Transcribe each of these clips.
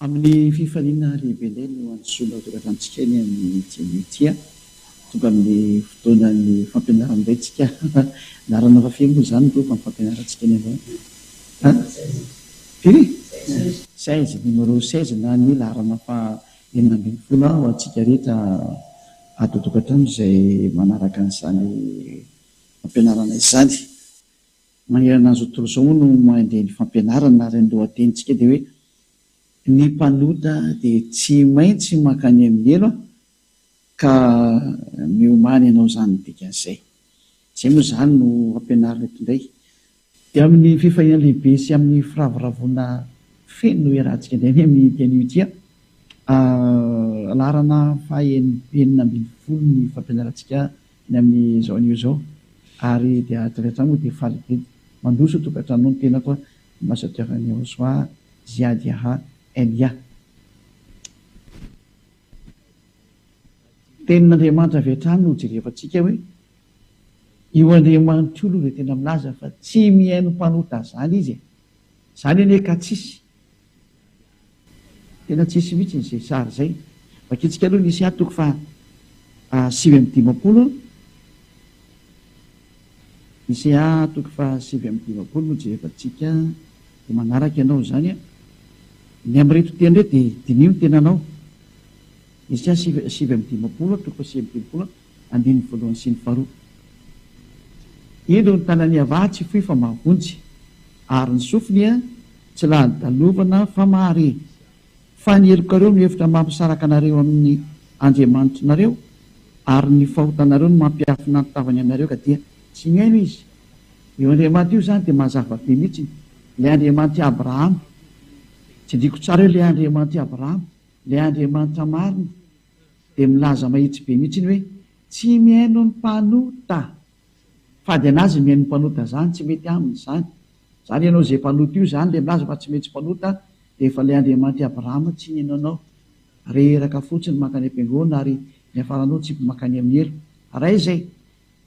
Amin'ny fifaliana lehibe indray no antsoina ho tokantranontsika eny amin'ity anio ity. Tonga amin'ny fotoanan'ny fampianarana indray tsika. Laharana fahafiry moa izany no amin'ny fampianarantsika eny androany? An? Firy? 16, numéro 16 na ny laharana faha 16 ho antsika rehetra ato an-tokantrano izay manaraka an'izany fampianarana izany. Manerana an'izao tontolo izao moa no mandeha ny fampianarana ary ny lohatenintsika dia hoe ny mpanota dia tsy maintsy mankany amin'ny helo ka miomàna ianao izany ny dikan'izay. Izay moa izany no ampianarina eto indray. Dia amin'ny fifaliana lehibe sy amin'ny firavoravoana feno no iarahantsika indray ny amin'ity anio ity. Laharana faha 16 ny fampianarantsika ny amin'izao anio izao ary dia avy hatrany moa dia faly be mandroso tokantrano ny tenako ambassadeur ny Yahoshuah Ziad Yaha Elia. Tenin'Andriamanitra avy hatrany no jerevantsika hoe io Andriamanitra io aloha dia tena milaza fa tsy mihaino mpanota zany izy e! Zany anie ka tsisy. Tena tsisy mihitsy izay sary izay. Vakintsika aloha ny Isaia toko faha 59. Isaia toko faha 59 no jerevantsika dia manaraka ianao izany an. Ny amin'ireto teny ireto dia diniho ny tenanao. Isaia 59 toko faha 59 andininy voalohany sy ny faharoa. Indro ny tanan'i Yavah tsy fohy fa mahavonjy, ary ny sofiny tsy lalodalovana fa mahare. Fa ny helokareo no efitra mampisaraka anareo amin'ny Andriamanitrinareo, ary ny fahotanareo no mampiafina ny tavany aminareo ka dia tsy mihaino Izy. Io Andriamanitra io izany dia mazava be mihitsy, ilay Andriamanitr'i Abrahama. Tsindriako tsara eo ilay Andriamanitr'i Abrahama, ilay Andriamanitra marina. Dia milaza mahitsy be mihitsy iny hoe tsy mihaino ny mpanota. Fady anazy ny mihaino ny mpanota zany, tsy mety aminy zany. Zany ianao izay mpanota io zany le milaza fa tsy maintsy mpanota dia efa le Andriamanitr'i Abrahama tsy nihaino anao. Reraka fotsiny mankany am-piangonana ary niafaranao tsipy mankany amin'ny helo. Ray izay.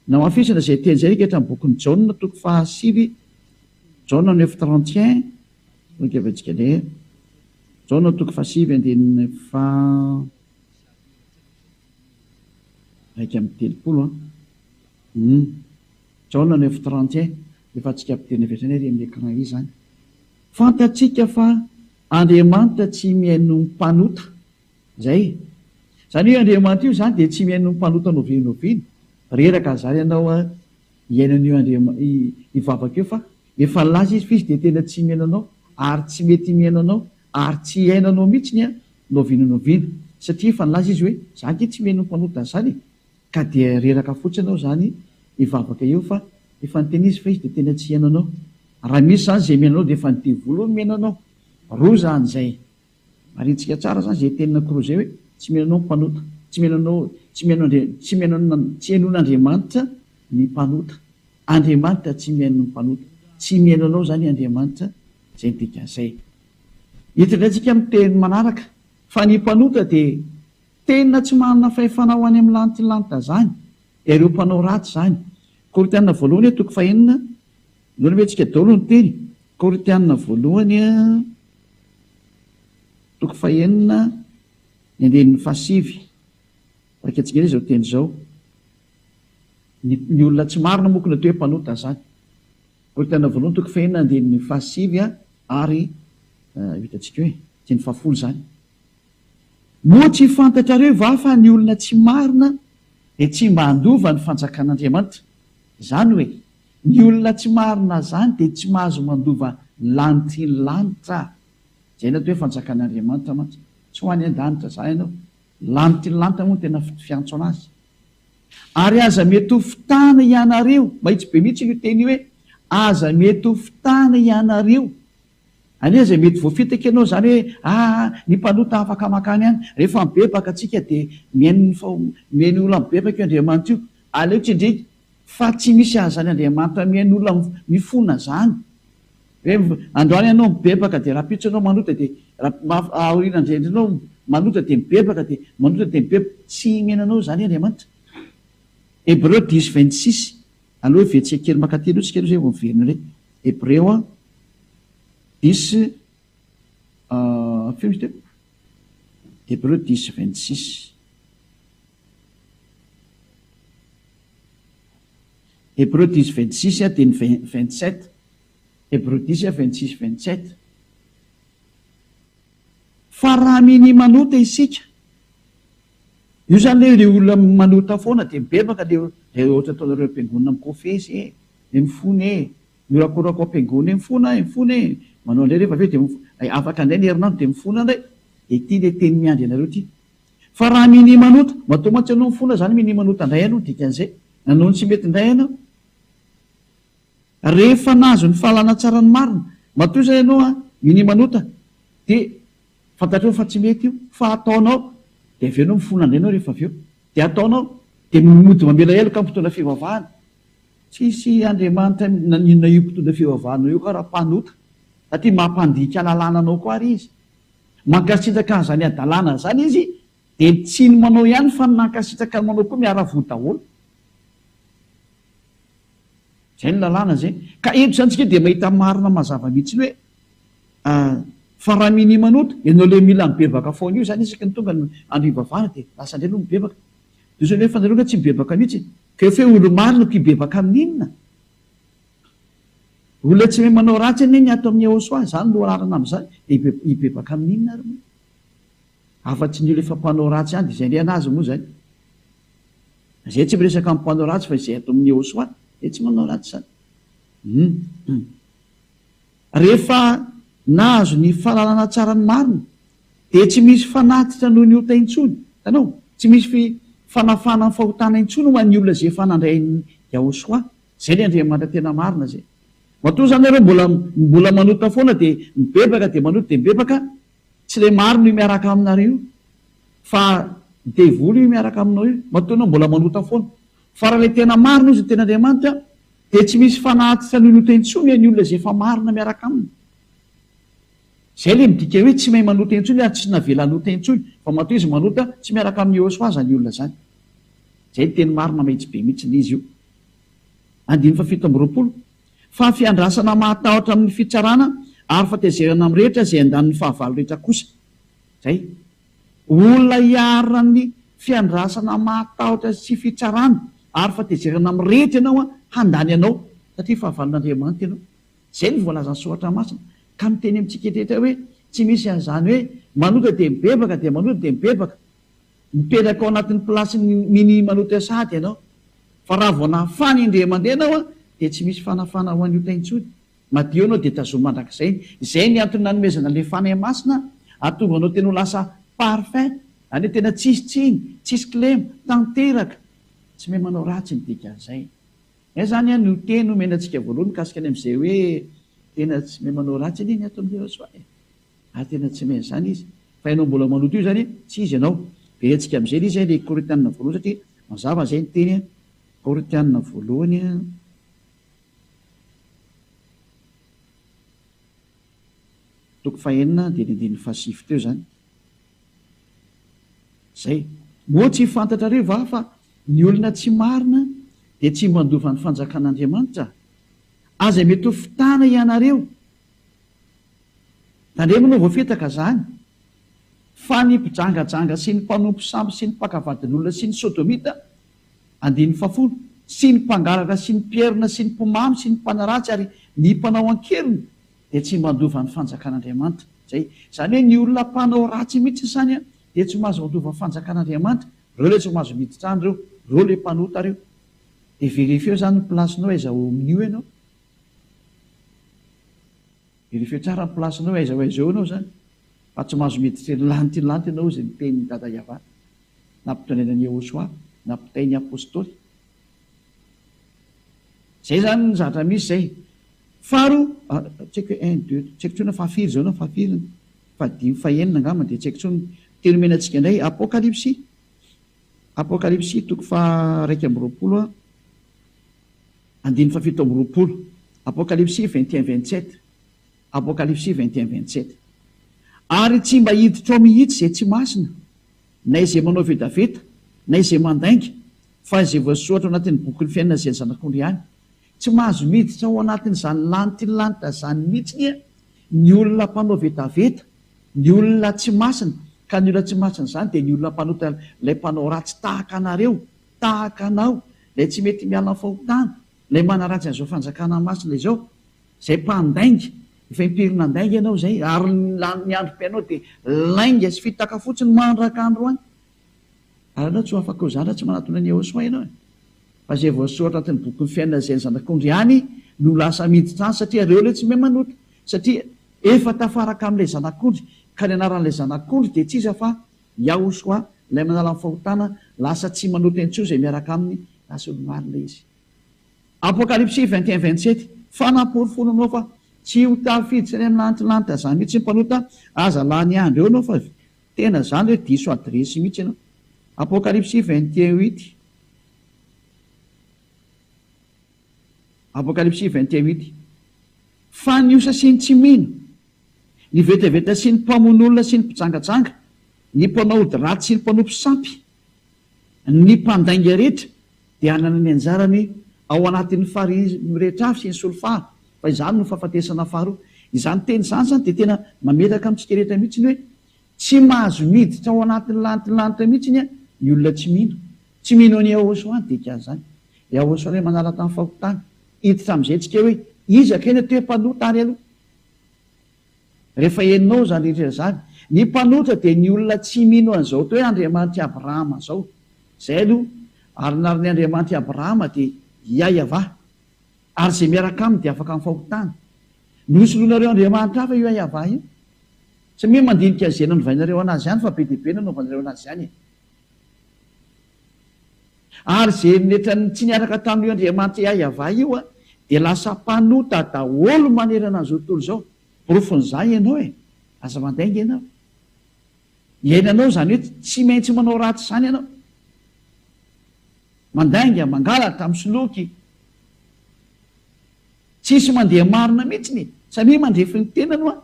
Namafisina izay teny izay rehetra amin'ny bokin'i Jaona toko faha sivy, Jaona neuf 31, Voninkavantsika indray. Jaona toko fahasivy andininy faha 31 an. Hum. Jaona neuf 31, efa antsika ampidirina avy hatrany ary amin'ny écran ery izany. Fantatsika fa Andriamanitra tsy mihaino ny mpanota. Izay. Izany hoe Andriamanitra io izany dia tsy mihaino ny mpanota n'oviana n'oviana. Reraka izany ianao an, hihaino an'io Andriama, hivavaka io fa Efa nilaza izy fa izy dia tena tsy mihaino anao ary tsy mety mihaino anao ary tsy hihaino anao mihitsiny an n'oviana n'oviana satria efa nilaza izy hoe za ange tsy mihaino ny mpanota an'izany e! Ka dia reraka fotsiny ianao izany hivavaka eo fa efa niteny izy fa izy dia tena tsy hihaino anao. Raha misy izany izay mihaino anao dia efa ny devoly hono mihaino anao. Roa izany izay. Marintsika tsara izany izay tenina koroa izay hoe tsy mihaino anao ny mpanota. Tsy mihaino anao, tsy mihaino Andria, tsy mihaino, tsy henoin'Andriamanitra ny mpanota. Andriamanitra tsy mihaino ny mpanota. Tsy mihaino anao izany Andriamanitra, izay ny dikan'izay. Eto indray tsika miteny manaraka fa ny mpanota dia tena tsy manana fahefana ho any amin'ny lanitry ny lanitra izany, dia ireo mpanao ratsy izany. Korintiana voalohany toko fahenina, Aleo aloha tsika daholo ny teny. Korintiana voalohany toko fahenina ny andininy fahasivy. Vakintsika indray izao teny izao. Ny ny olona tsy marina moa ko ny atao hoe mpanota zany. Korintiana voalohany toko fahenina andininy fahasivy ary hitantsika eo e, andininy fahafolo zany. Moa tsy fantatrareo va fa ny olona tsy marina dia tsy mba handova ny fanjakan'Andriamanitra? Izany hoe, ny olona tsy marina zany dia tsy mahazo mandova lanitry ny lanitra. Izay ny atao hoe fanjakan'Andriamanitra mantsy. Tsy ho any an-danitra zany ianao. Lanitry ny lanitra moa no tena fiantso anazy. Ary aza mety ho fitahana hianareo, mahitsy be mihitsy io teny io hoe, aza mety ho fitahana hianareo. Anie izay mety voafitaka ianao izany hoe, aa, ny mpanota afaka mankany ihany. Rehefa mibebaka tsika dia mihaino ny faho, mihaino olona mibebaka io Andriamanitra io. Aleo tsindriana fa tsy misy an'izany Andriamanitra mihaino olona mifona izany. Hoe androany ianao mibebaka dia rahampitso ianao manota dia aoriana indray ianao manota dia mibebaka dia manota dia mibebaka. Tsy mihaino anao izany Andriamanitra. Hebreo dix 26, aleo heverintsika kely mankaty aloha isika aloha izay vao miverina indray. Hebreo dix, firy izy teo? Hébreux dix 26. Hébreux dix 26 dia ny 27. Hébreux dix 26 27. Fa raha minia manota isika, io izany le le olona manota foana dia mibebaka le le ohatra ataonareo am-piangonana mikofesy e, le mifona e, mihorakoraka ao am-piangonana e, mifona e, mifona e, manao indray rehefa avy eo dia mifona, afaka indray ny herinandro dia mifona indray, dia ity le teny miandry anareo ity. Fa raha minia manota, matoa mantsy ianao mifona izany minia manota indray ianao, dikan'izay, nanao ny tsy mety indray ianao. Rehefa nahazo ny fahalalana tsara ny marina, matoa izay ianao an, minia manota, dia fantatrao fa tsy mety io, fa ataonao, dia avy eo ianao mifona indray ianao rehefa avy eo, dia ataonao, dia mody mamela heloka amin'ny mpitondra fivavahana. Tsisy Andriamanitra naninona io mpitondra fivavahana io koa raha mpanota, satria mampandika lalàna anao koa ary izy. Mankasitraka an'izany hadalana izany izy, dia tsy ny manao ihany fa ny nankasitraka ny manao koa miara-voa daholo. Izay ny lalàna izay. Ka eto izany tsika dia mahita marina mazava mihitsy ny hoe fa raha minia manota, ianao ilay mila mibebaka foana io izany isaky ny tonga ny andro hivavahana dia lasa indray aloha mibebaka. Dia izao nefa nareo nga tsy mibebaka mihitsy. Ka efa hoe olo-marina ko hibebaka amin'inona? Olona tsy mahay manao ratsy anie ny ato amin'ny Ehosoa, izany no anarana amin'izany, dia hibebaka amin'inona ary moa? Afa-tsy ny olona efa mpanao ratsy ihany dia izay indray an'azy moa izany. Izay tsy miresaka amin'ny mpanao ratsy fa izay ato amin'ny Ehosoa dia tsy manao ratsy izany. Hum. Rehefa nahazo ny fahalalana tsara ny marina dia tsy misy fanatitra noho ny ota intsony. Hitanao? Tsy misy fi fanafahana ny fahotana intsony ho an'ny olona izay efa nandray an'i Yahosoa. Izay ilay Andriamanitra tena marina izay. Matoa izany nareo mbola mbola manota foana dia mibebaka dia manota dia mibebaka, tsy ilay marina io miaraka aminareo io fa devoly io miaraka aminao io. Matoa ianao mbola manota foana. Fa raha ilay tena marina izy, ny tena Andriamanitra, dia tsy misy fanatitra noho ny ota intsony ny olona izay efa marina miaraka aminy. Izay ilay midika hoe tsy mahay manota intsony ary tsy navela hanota intsony, fa matoa izy manota, tsy miaraka amin'i Yehosua izany olona izany. Izay ny teny marina mahitsy be mihitsy izy io. Andininy faha 27, Fa fiandrasana mahatahotra amin'ny fitsarana ary fatezerana amin'ny rehetra izay andanin'ny fahavalo rehetra kosa. Izay. Olona iharan'ny fiandrasana mahatahotra sy fitsarana ary fatezerana mirehitra ianao handany anao satria fahavalon'Andriamanitra ianao. Izay no voalazan'ny Soratra Masina. Ka miteny amintsika rehetra hoe tsy misy an'izany hoe manota dia mibebaka dia manota dia mibebaka. Mipetraka ao anatin'ny place-n'ny minia manota sahady ianao. Fa raha vao nafana indray mandeha ianao dia tsy misy fanafana ho an'ny ota intsony. Madio ianao dia tazomy mandrakizay. Izay ny antony nanomezana ilay Fanahy Masina hahatonga anao tena ho lasa parfait, izany hoe tena tsisy tsiny, tsisy kilema, tanteraka. Tsy mahay manao ratsy ny dikan'izay. Izay izany no teny omena antsika voalohany mikasika ny amin'izay hoe tena tsy mahay manao ratsy anie ny ato amin'ny Yehosua e. Ary tena tsy mahay an'izany izy. Fa ianao mbola maloto io izany, tsy izy ianao. Verentsika amin'izay ilay izy, ilay Korintianina voalohany satria mazava izay ny teny Korintianina voalohany. Toko fahenina dia ny andininy fahasivy teo izany. Izay. Moa tsy fantatrareo va fa ny olona tsy marina dia tsy mandova ny fanjakan'Andriamanitra? Aza mety ho fitana ianareo. Tandremo aloha voafitaka izany fa ny mpijangajanga sy ny mpanompo sampy sy ny mpaka vadin'olona sy ny sodomita Andininy fahafolo, Sy ny mpangalatra sy ny mpierina sy ny mpimamo sy ny mpanaratsy ary ny mpanao an-keriny dia tsy mandova ny fanjakan'Andriamanitra. Izay. Izany hoe ny olona mpanao ratsy mihitsy izany dia tsy mahazo mandova ny fanjakan'Andriamanitra. Ireo ilay tsy mahazo miditra any ireo. Ireo ilay mpanota ireo. Dia verifieo izany ny place-nao aiza ao amin'io ianao. Verifieo tsara ny place-nao aiza ho aiza eo ianao izany. Fa tsy mahazo miditra eny lanitra eny lanitra ianao hozy ny tenin'i Dada Yavah. Nampitondrena an'i Yehosua, nampitain'ny Apostoly. Zay zany ny zavatra misy zay. Faharoa, tsy haiko hoe un, deux, tsy haiko intsony hoe fahafiry izao na fahafiriny, fahadimy, fahenina angamba dia tsy haiko intsony. Teny omena antsika indray, Apokalypsy. Apokalypsy toko faha-21, andininy faha-27. Apokalypsy 21, 27. Apokalypsy 21, 27. Ary tsy mba hiditra ao mihitsy izay tsy masina, na izay manao vetaveta, na izay mandainga, fa izay voasoratra ao anatin'ny bokin'ny fiainana izay ny Zanak'ondry ihany. Tsy mahazo miditra ao anatin'izany lanitra lanitra izany mihitsy anie ny olona mpanao vetaveta, ny olona tsy masina. Ka ny olona tsy masina izany dia ny olona mpanota ilay mpanao ratsy tahaka anareo, tahaka anao, ilay tsy mety miala amin'ny fahotana, ilay manaratsy an'izao fanjakana masina izao, izay mpandainga, efa impiry nandainga ianao izay, ary ny ny androm-piainao dia lainga sy fitaka fotsiny mandraka androany. Ary ianao tsy ho afaka ho izany raha tsy manatona an'i Yehosua ianao e. Fa izay voasoratra anatin'ny bokin'ny fiainana izay ny Zanak'ondry ihany no lasa miditra any satria ireo ilay tsy mahay manota, satria efa tafaraka amin'ilay Zanak'ondry, ka ny anaran'ilay Zanak'ondry dia tsy iza fa Yahoshuah, ilay manala ny fahotana, lasa tsy manota intsony izay miaraka aminy, lasa olo-marina izy. Apokalypsy 21 27, Fanaporofoana anao fa tsy ho tafiditra any amin'ny lantilanty azany mihitsy ny mpanota, aza lany andro eo anao fa tena zany hoe diso adiresy mihitsy ianao. Apokalypsy 21 huit. Apokalypsy 21 huit. Fa ny osa sy ny tsy mino, ny vetaveta sy ny mpamono olona sy ny mpijangajanga, ny mpanao ody ratsy sy ny mpanompo sampy, ny mpandainga rehetra dia hanana ny anjarany ao anatin'ny farihy mirehitra afo sy ny solifara, fa izany no fahafatesana faharoa. Izany teny izany izany dia tena mametraka amintsika rehetra mihitsy ny hoe tsy mahazo miditra ao anatin'ny lanitry ny lanitra mihitsy ny olona tsy mino. Tsy mino an'i Yahoshuah ny dikan'izany. Yahoshuah ilay manala tamin'ny fahotana. Hiditra amin'izay tsika hoe iza kay ny atao hoe mpanota ary aloha? Rehefa henonao izany rehetra izany, ny mpanota dia ny olona tsy mino an'izao atao hoe Andriamanitr'i Abrahama izao. Izay aloha. Ary ny anaran'ny Andriamanitr'i Abrahama dia Yaiavah. Ary izay miaraka aminy dia afaka amin'ny fahotana. Nosoloinareo andriamanitra hafa io Yaiavah io. Samia mandinika an'izay nanovainareo anazy ihany fa be dia be nanaovanareo anazy ihany e. Ary izay netran'ny tsy niaraka tamin'io Andriamanitra Yaiavah io dia lasa mpanota daholo manerana an'izao tontolo izao. Porofon'izany ianao e! Aza mandainga ianao. Iainanao izany hoe tsy maintsy manao ratsy izany ianao. Mandainga, mangalatra, misoloky. Tsisy mandeha marina mihitsy e! Samia mandrefy ny tenany hoa.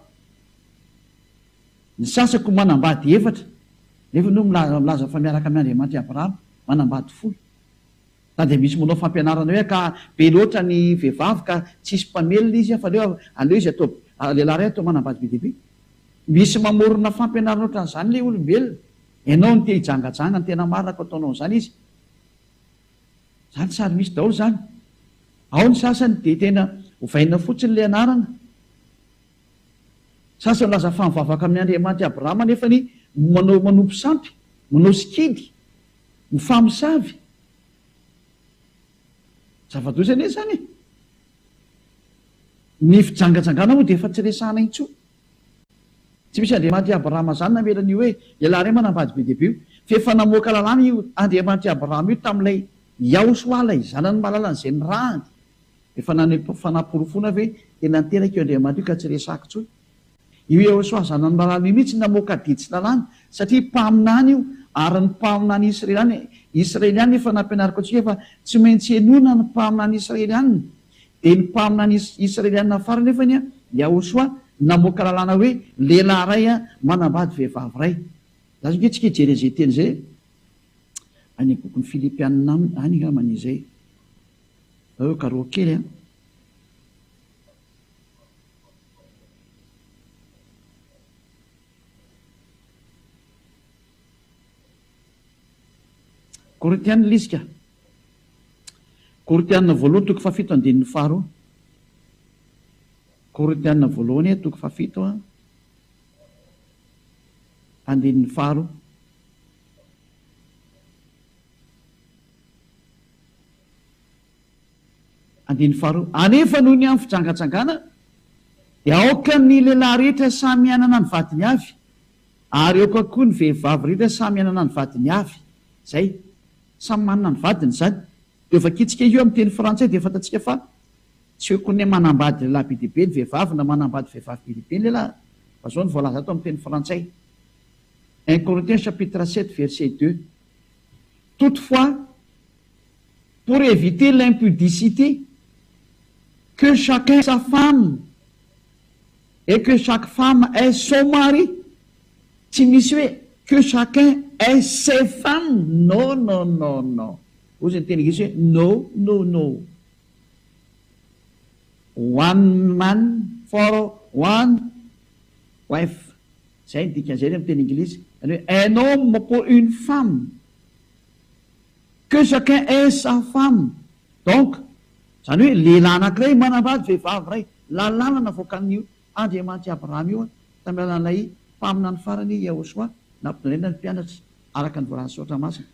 Ny sasako manambady efatra, nefa ianao milaza milaza fa miaraka amin' Andriamanitra i Abrahama, manambady folo. Na dia misy manao fampianarana hoe ka be loatra ny vehivavy ka tsisy mpamelona izy fa aleo aleo izy atao lehilahy iray atao manambady be dia be. Misy mamorona fampianarana ohatran'izany ilay olombelona. Ianao no te hijangajanga, ny tena marina ko ataonao an'izany izy. Izany sary misy daholo izany. Ao ny sasany dia tena ovaina fotsiny ilay anarana. Sasany milaza fa mivavaka amin' Andriamanitr' i Abrahama nefa ny manao manompo sampy, manao sikidy, mifamosavy. Zava-doza anie izany e! Ny fijangajangana moa dia efa tsy resahana intsony. Tsy misy Andriamanitr' i Abrahama izany namela an'io hoe ialahy iray manambady be dia be io. Fa efa namoaka lalàna io Andriamanitr' i Abrahama io tamin'ilay Yahoshua ilay zanany malalany izay nirahany. Efa naneho fanaporofoana ve dia nanteraka io Andriamanitra io ka tsy resahako intsony? Io Yehosua zanany malala io mihitsy namoaka didy sy lalàna satria mpaminany io ary ny mpaminany israeliana israeliana efa nampianariko antsika fa tsy maintsy henoina ny mpaminany israeliana dia ny mpaminany israeliana farany nefany Yahosua namoaka lalàna hoe lehilahy iray manambady vehivavy iray. Lazao ange tsika hijery an'izay teny izay any bokin'ny Filipianina any angambany izay. Eo karoho kely an. Korintiana ilay izy ka. Korintiana voalohany toko fahafito andininy faharoa. Korintiana voalohany toko fahafito andininy faharoa. Andininy faharoa, Anefa noho ny amin'ny fijangajangana, dia aoka ny lehilahy rehetra samy hanana ny vadiny avy, ary aoka koa ny vehivavy rehetra samy hanana ny vadiny avy. Izay. Samy manana ny vadiny izany. Dia vakintsika io amin'ny teny frantsay dia fantatsika fa tsy hoe koa ny manambady lehilahy be dia be ny vehivavy na manambady vehivavy be dia be ny lehilahy. Fa izao no voalaza ato amin'ny teny frantsay. Un Corinthiens chapitre 7 verset 2. Toutefois, pour éviter l'impudicité, que chacun ait sa femme et que chaque femme ait son mari. Tsy misy hoe que chacun ait ses femmes, non non non non. Hozy ny teny anglisy hoe no no no. One man for one wife. Zay ny dikan'izay ny amin'ny teny anglisy. Zany hoe un homme pour une femme. Que chacun ait sa femme. Donc, zany hoe lehilahy anankiray manambady vehivavy iray. Lalàna navoakan'io Andriamanitr'i Abrahama io tamin'ny alalan'ilay mpaminany farany Yahoshua nampidonena ny mpianatra araka ny voalazan'ny Soratra Masina.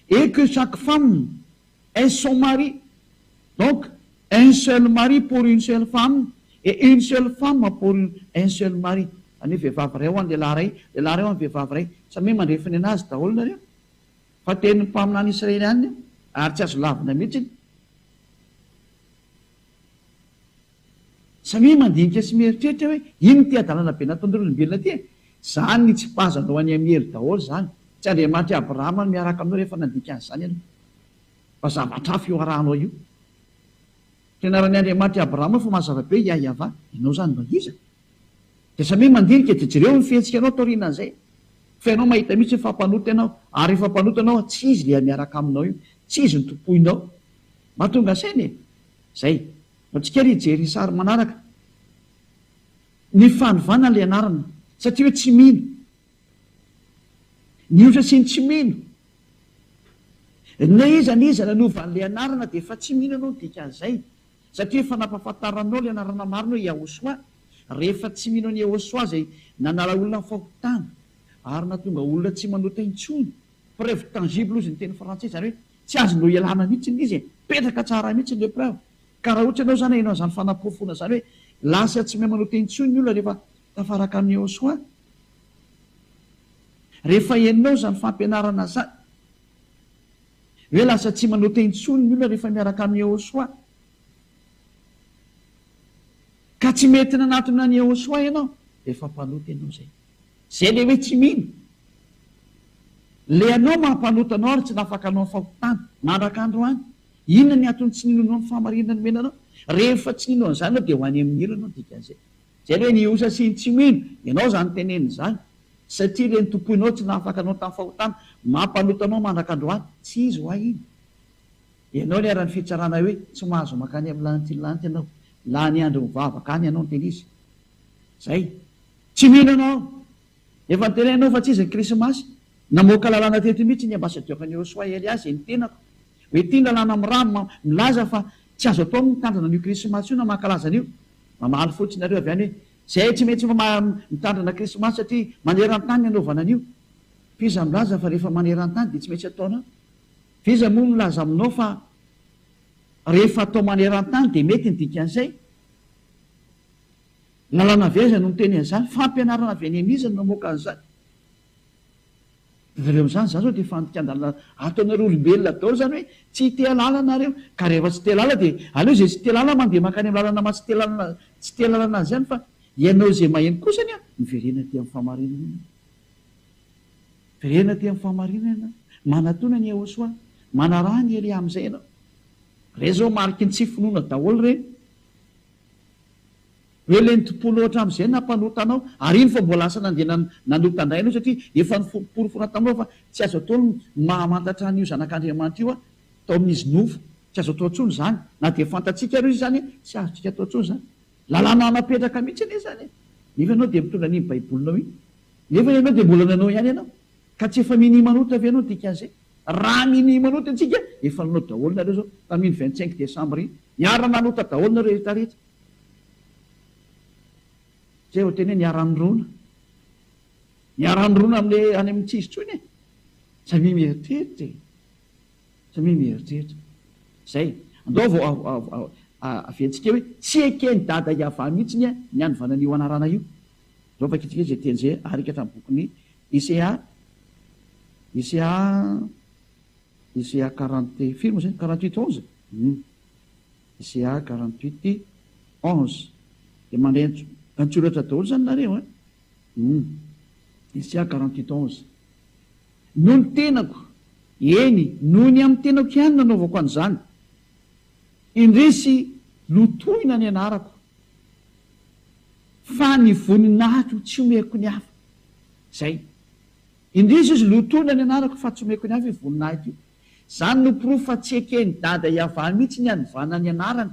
Et que chaque femme ait son mari. Donc, un seul mari pour une seule femme et une seule femme pour un seul mari. Zany hoe vehivavy iray ho an'ny lehilahy iray, lehilahy iray ho an'ny vehivavy iray. Samia mandrefy ny anazy daholo nareo. Fa tenin'ny mpaminany Israely ihany io ary tsy azo lavina mihitsy. Samia mandinika sy mieritreritra hoe inona ity hadalana be nataon'ireo olombelona ity e? Zany nitsipazanao any amin'ny helo daholo zany. Tsy Andriamanitr'i Abrahama no miaraka aminao rehefa nandika an'izany ianao. Fa zavatra hafa io arahanao io. Fianaran'i Andriamanitr'i Abrahama fa mazava be Yah-Yavah. Ianao zany mba iza? Dia samia mandinika dia jereo ny fihetsikanao taorianan'izay. Fa ianao mahita mihitsy fa mpanota ianao. Ary rehefa mpanota ianao tsy izy ilay miaraka aminao io. Tsy izy no tompoinao. Mahatonga saina e! Zay. Antsika ary hijery ny sary manaraka. Ny fanovana ilay anarana. Satria hoe tsy mino. Ny otra sy ny tsy mino. Na iza na iza nanova an'ilay anarana dia efa tsy mino ianao ny dikan'izay. Satria efa nampahafantaranao ilay anarana marina hoe Yahoshuah. Rehefa tsy mino an'i Yahoshuah izay nanala olona amin'ny fahotana ary nahatonga olona tsy manota intsony. Preuve tangible hozy ny teny frantsay, izany hoe tsy azonao ialana mihitsy ilay izy e. Mipetraka tsara mihitsy ilay preuve. Ka raha ohatra ianao izany aheno an'izany fanaporofoana izany hoe lasa tsy mahay manota intsony ny olona rehefa tafaraka amin'i Yahoshuah. Rehefa henonao izany fampianarana izany hoe lasa tsy manota intsony ny olona rehefa miaraka amin'i Yahoshuah. Ka tsy mety nanatona an'i Yahoshuah ianao dia efa mpanota ianao izay. Izay ilay hoe tsy mino. Ilay anao maha mpanota anao ary tsy nahafaka anao ny fahotana mandraka androany. Inona ny antony tsy ninoanao ny fahamarinana nomena anao? Rehefa tsy nino an'izany ianao dia ho any amin'ny helo ianao dikan'izay. Izay ilay hoe ny osa sy ny tsy mino. Ianao izany tenenina izany. Satria ilay notompoinao tsy nahafaka anao tamin'ny fahotana, mampanota anao mandraka androany. Tsy izy hoa iny. Ianao niharan'ny fitsarana hoe tsy mahazo mankany amin'ny lanitra iny lanitra ianao. Lany andro mivavaka any ianao niteny izy. Izay. Tsy mino ianao. Efa nitenenina ianao fa tsy izy ny krismasy. Namoaka lalàna teto mihitsy ny ambassadeur-n'i Yoshua Elias izay ny tenako. Hoe ity ny lalàna mirama milaza fa tsy azo atao ny mitandrina an'io krismasy io na mankalaza an'io. Mamaly fotsiny nareo avy any hoe zay tsy maintsy mitandrina krismasy satria maneran-tany ny anaovana an'io. F'iza milaza fa rehefa maneran-tany dia tsy maintsy ataonao? F'iza moa milaza aminao fa rehefa atao maneran-tany dia mety ny dikan'izay? Lalàna avy aiza no miteny an'izany? Fampianarana avy any amin'iza no namoaka an'izany? Jereo amin'izany, izany izao dia fandikan-dalàna ataonareo olombelona daholo izany hoe tsy te hahalala nareo. Ka rehefa tsy te hahalala dia aleo izay tsy te hahalala mandeha mankany amin'ny lalana maha tsy te lalana tsy te halalana azy ihany fa ianao izay maheno kosa anie miverena aty amin'ny fahamarinana ianao. Miverena aty amin'ny fahamarinana ianao. Manatona an'i Yehosua. Manaraha an'i Elia amin'izay ianao. Ireny izao mariky ny tsy finoana daholo ireny. Hoe le nitompoanao hatramin'izay nampanota anao, ary iny fa mbola lasa nandeha nanota indray ianao satria efa niforoporofona taminao fa tsy azo atao ny mahamantatra an'io zanak'Andriamanitra io tao amin'izy nofo, tsy azo atao intsony izany, na dia fantatsika ary izy izany tsy azontsika atao intsony izany. Lalàna napetraka mihitsy anie izany e! Nefa ianao dia mitondra an'iny baibolinao iny, nefa ianao dia mbola nanao ihany ianao, ka tsy efa minia manota ve ianao ny dikan'izay? Raha minia manota antsika, efa nanao daholo nareo izao tamin'iny 25 décembre iny, niara nanota daholo nareo rehetra rehetra. Zay vao teny hoe niara-nirona. Niara-nirona amin'ilay any amin'ny tsy izy intsony e. Samia mieritreritra e. Samia mieritreritra. Zay. Andao vao aventsika hoe tsy eken'i Dada Yavah mihitsy ny ny hanovana an'io anarana io. Andao vakintsika izay teny izay arika hatramin'ny bokin'ny Isaiah Isaiah Isaiah 40 firy moa izay? 48 11? Hum. Isaiah 48 11. Dia mandray an-tsoratra daholo izany nareo an? Hum. Isaiah 48 11. Noho ny tenako, eny, noho ny amin'ny tenako ihany nanaovako an'izany. Indrisy lotoina ny anarako, fa ny voninahitro tsy omeko ny hafa. Izay. Indrisy izy lotoina ny anarako fa tsy omeko ny hafa io voninahitra io. Izany no porofo fa tsy eken'i Dada Yavah mihitsy ny hanovana ny anarany.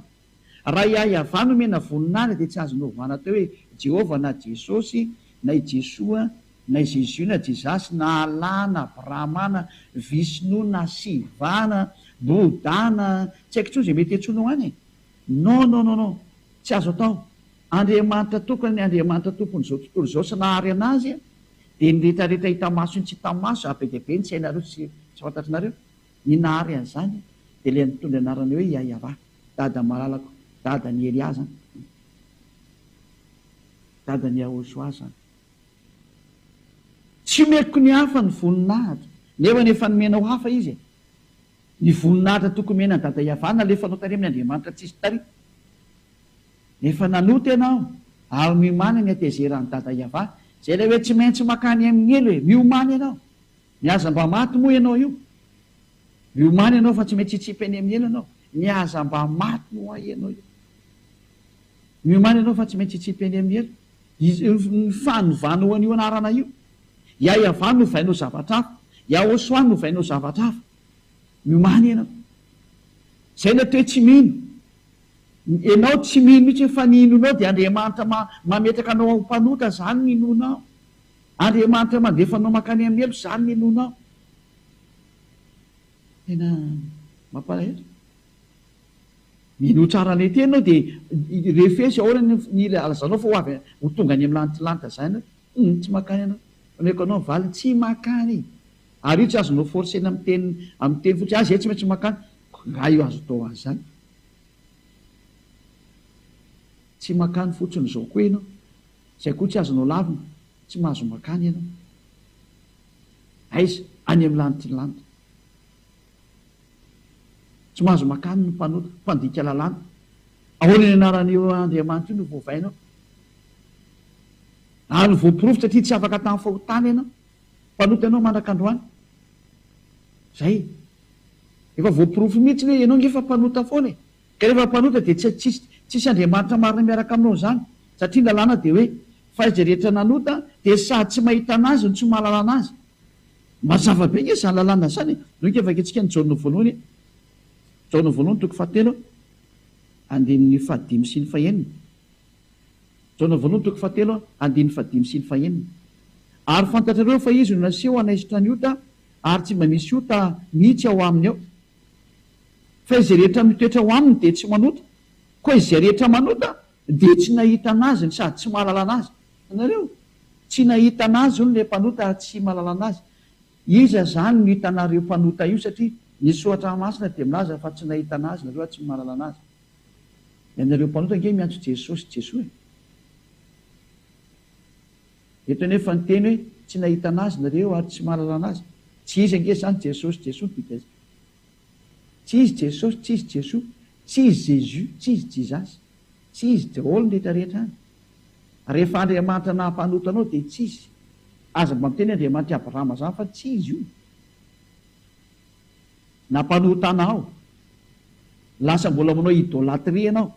Raha i Yavah no omena voninahitra dia tsy azo novana atao hoe Jehovah na Jesosy na i Jesoa. Na i Jésus na Jesus na Allah na Brahma na Vishnu na Shiva na Bouddha na tsy haiko intsony izay mety hiantsoanao any e! Non non non non! Tsy azo atao! Andriamanitra tokana ny Andriamanitra tompon'izao tontolo izao sy nahary anazy dia ny retraretra hita maso sy ny tsy hita maso ary be dia be ny tsy hainareo sy tsy fantatrinareo ny nahary an'izany dia ilay nitondra anarana hoe Yayavah dada malalako dadan'i Elia zany dadan'i Yahoshua zany. Tsy omeko ny hafa ny voninahitra, nefa efa nomenao hafa izy e. Ny voninahitra tokony omena an'i Dada Yavah nalefanao tary amin'ny Andriamanitra tsisy tary. Efa nanota ianao ary miomàna ny hatezeran'i Dada Yavah. Izay ilay hoe tsy maintsy makany amin'ny helo e. Miomàna ianao. Ny aza mba maty moa ianao io. Miomàna ianao fa tsy maintsy hitsipy any amin'ny helo ianao. Ny aza mba maty moa ianao io. Miomàna ianao fa tsy maintsy hitsipy any amin'ny helo. Ny fanovana an'io anarana io. Yahyavan novainao zavatra hafa. Yahoshuah novainao zavatra hafa. Miomàna ianao. Izay ilay atao hoe tsy mino. Ianao tsy mino mihitsy fa ny inoanao dia Andriamanitra mametraka anao ho mpanota, izany ny inoanao. Andriamanitra mandefa anao mankany amin'ny helo, izany ny inoanao. Tena mampalahelo. Minoa tsara an'ilay teny ianao dia refesy ahoana ny ny ilazanao fa ho avy ho tonga any amin'ny lanitra lanitra izany ianao. Hum, tsy mankany ianao. Omeko anao ny valiny, tsy mankany. Ary io tsy azonao forcer-na amin'ny teny amin'ny teny fotsiny, ah izay tsy maintsy mankany. Nga io azo atao an'izany? Tsy mankany fotsiny izao koa ianao. Izay koa tsy azonao lavina, tsy mahazo mankany ianao. Aiza? Any amin'ny lanitry ny lanitra. Tsy mahazo makany ny mpanota, mpandika lalàna. Ahoana ny anaran'io Andriamanitra io no voavainao? Ary voaporofo satria tsy afaka tamin'ny fahotana ianao. Mpanota ianao mandrak'androany. Zay. Efa voaporofo mihitsy hoe ianao nge efa mpanota foana e. Ka rehefa mpanota dia tsy tsisy tsisy Andriamanitra marina miaraka aminao izany. Satria ny lalàna dia hoe fa izay rehetra nanota dia sady tsy mahita an'azy no tsy mahalala an'azy. Mazava be nge izany lalàna izany e! Ndao vakintsika ny Jaona voalohany e! Jaona voalohany toko fahatelo andininy fahadimy sy ny fahenina. Jaona voalohany toko fahatelo andininy fahadimy sy ny fahenina. Ary fantatrareo fa izy no naseho hanaisotra ny ota ary tsy mba misy ota mihitsy ao aminy ao. Fa izay rehetra mitoetra ao aminy dia tsy manota, koa izay rehetra manota dia tsy nahita an'azy no sady tsy mahalala an'azy. Hitanareo? Tsy nahita an'azy hono ilay mpanota ary tsy mahalala an'azy. Iza izany no hitanareo mpanota io satria ny soratra masina dia milaza fa tsy nahita an'azy nareo ary tsy mahalala an'azy. Ianareo mpanota ange miantso Jesosy Jesoa e. Eto anefa ny teny hoe tsy nahita an'azy nareo ary tsy mahalala an'azy. Tsy izy ange izany Jesosy Jesoa no dikany. Tsy izy Jesosy, tsy izy Jesoa, tsy izy Jesus, tsy izy Jesus. Tsy izy daholo ny rehetra rehetra any. Rehefa Andriamanitra naha-mpanota anao dia tsy izy. Aza mba miteny Andriamanitr'i Abrahama zany fa tsy izy io. Nampanota anao. Lasa mbola manao idolatrie ianao.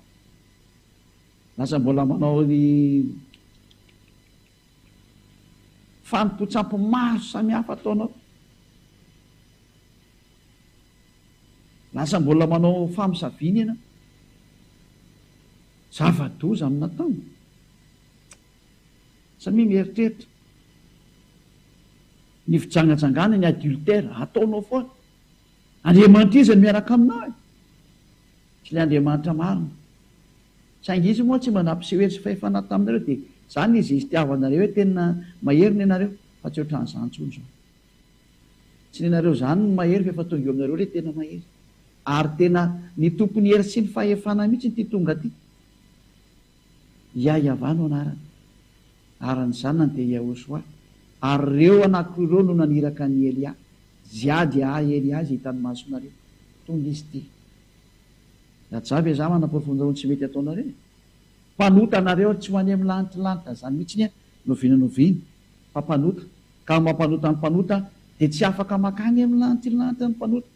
Lasa mbola manao ny fanompoan-tsampy maro samihafa ataonao. Lasa mbola manao famosaviana ianao. Zava-doza amin'ny natao. Samia mieritreritra. Ny fijangajangana, ny adultère, ataonao foana. Andriamanitra iza no miaraka aminao e? Tsy ilay Andriamanitra marina. Saingy Izy moa tsy mba nampiseho hery sy fahefana taminareo dia izany izy itiavanareo hoe tena mahery ny anareo fa tsy ohatran'izany intsony izao. Tsy ny anareo izany no mahery fa efa tonga eo aminareo ilay tena mahery. Ary tena ny tompon'ny hery sy ny fahefana mihitsy ity tonga ity. Yahyavan no anarany. Ary ny zanany dia Yahoshuah. Ary ireo anankiroa ireo no naniraka an'i Elia. Zia dia ahy Elia izay hitan'ny masonareo. Tonga izy ity. Rajahy ve za manaporofo anareo ny tsy mety ataonareo e? Mpanota nareo ary tsy ho any amin'ny lanitra lanitra zany mihitsy ny n'oviana n'oviana fa mpanota. Ka mampanota ny mpanota dia tsy afaka makany amin'ny lanitra lanitra ny mpanota.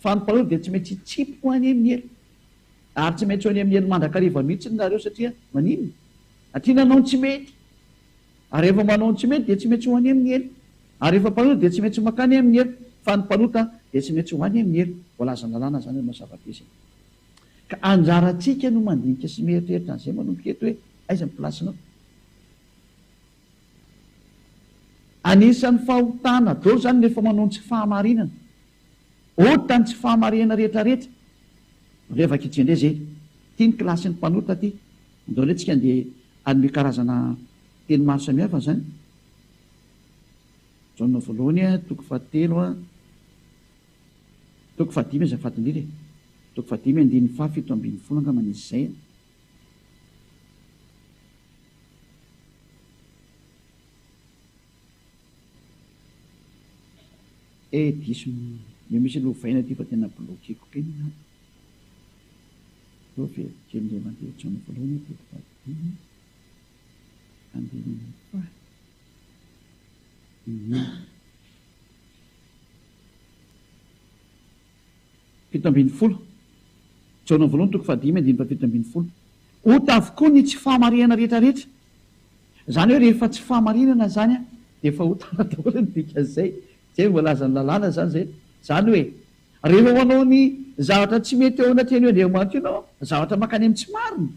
Fa ny mpanota dia tsy maintsy hitsipy ho any amin'ny helo. Ary tsy maintsy ho any amin'ny helo mandrakariva mihitsy nareo satria maninona? Satria nanao ny tsy mety. Ary rehefa manao ny tsy mety dia tsy maintsy ho any amin'ny helo. Ary rehefa mpanota dia tsy maintsy mankany amin'ny helo. Fa ny mpanota dia tsy maintsy ho any amin'ny helo. Voalazan'ny lalàna izany ry mazava-be izay. Ka anjarantsika no mandinika sy mieritreritra an'izay manomboka eto hoe aiza ny place-nao. Anisan'ny fahotana daholo izany rehefa manao ny tsy fahamarinana. Ota ny tsy fahamarinana rehetra rehetra. Ndray vakitsika indray izay. Ity ny kilasin'ny mpanota ity. Andao indray tsika andeha hanome karazana teny maro samihafa izany. Jaona voalohany toko fahatelo toko fahadimy azafady indrindra e. Toko fahadimy andininy faha 17 angamba izy izay. Eh diso io misy lovaina ity fa tena bloquer-ko be ny ato. Aleo averiko kely indray mandeha Jaona voalohany toko fahadimy andininy faha 17. Jaona voalohany toko fahadimy andininy faha 17. Ota avokoa ny tsy fahamarihana rehetra rehetra. Izany hoe rehefa tsy fahamarinana izany dia efa otana daholo ny dikan'izay. Izay no voalazan'ny lalàna izany izay. Izany hoe rehefa manao ny zavatra tsy mety eo anatrehan'io Andriamanitra io ianao, zavatra mankany amin'ny tsy marina,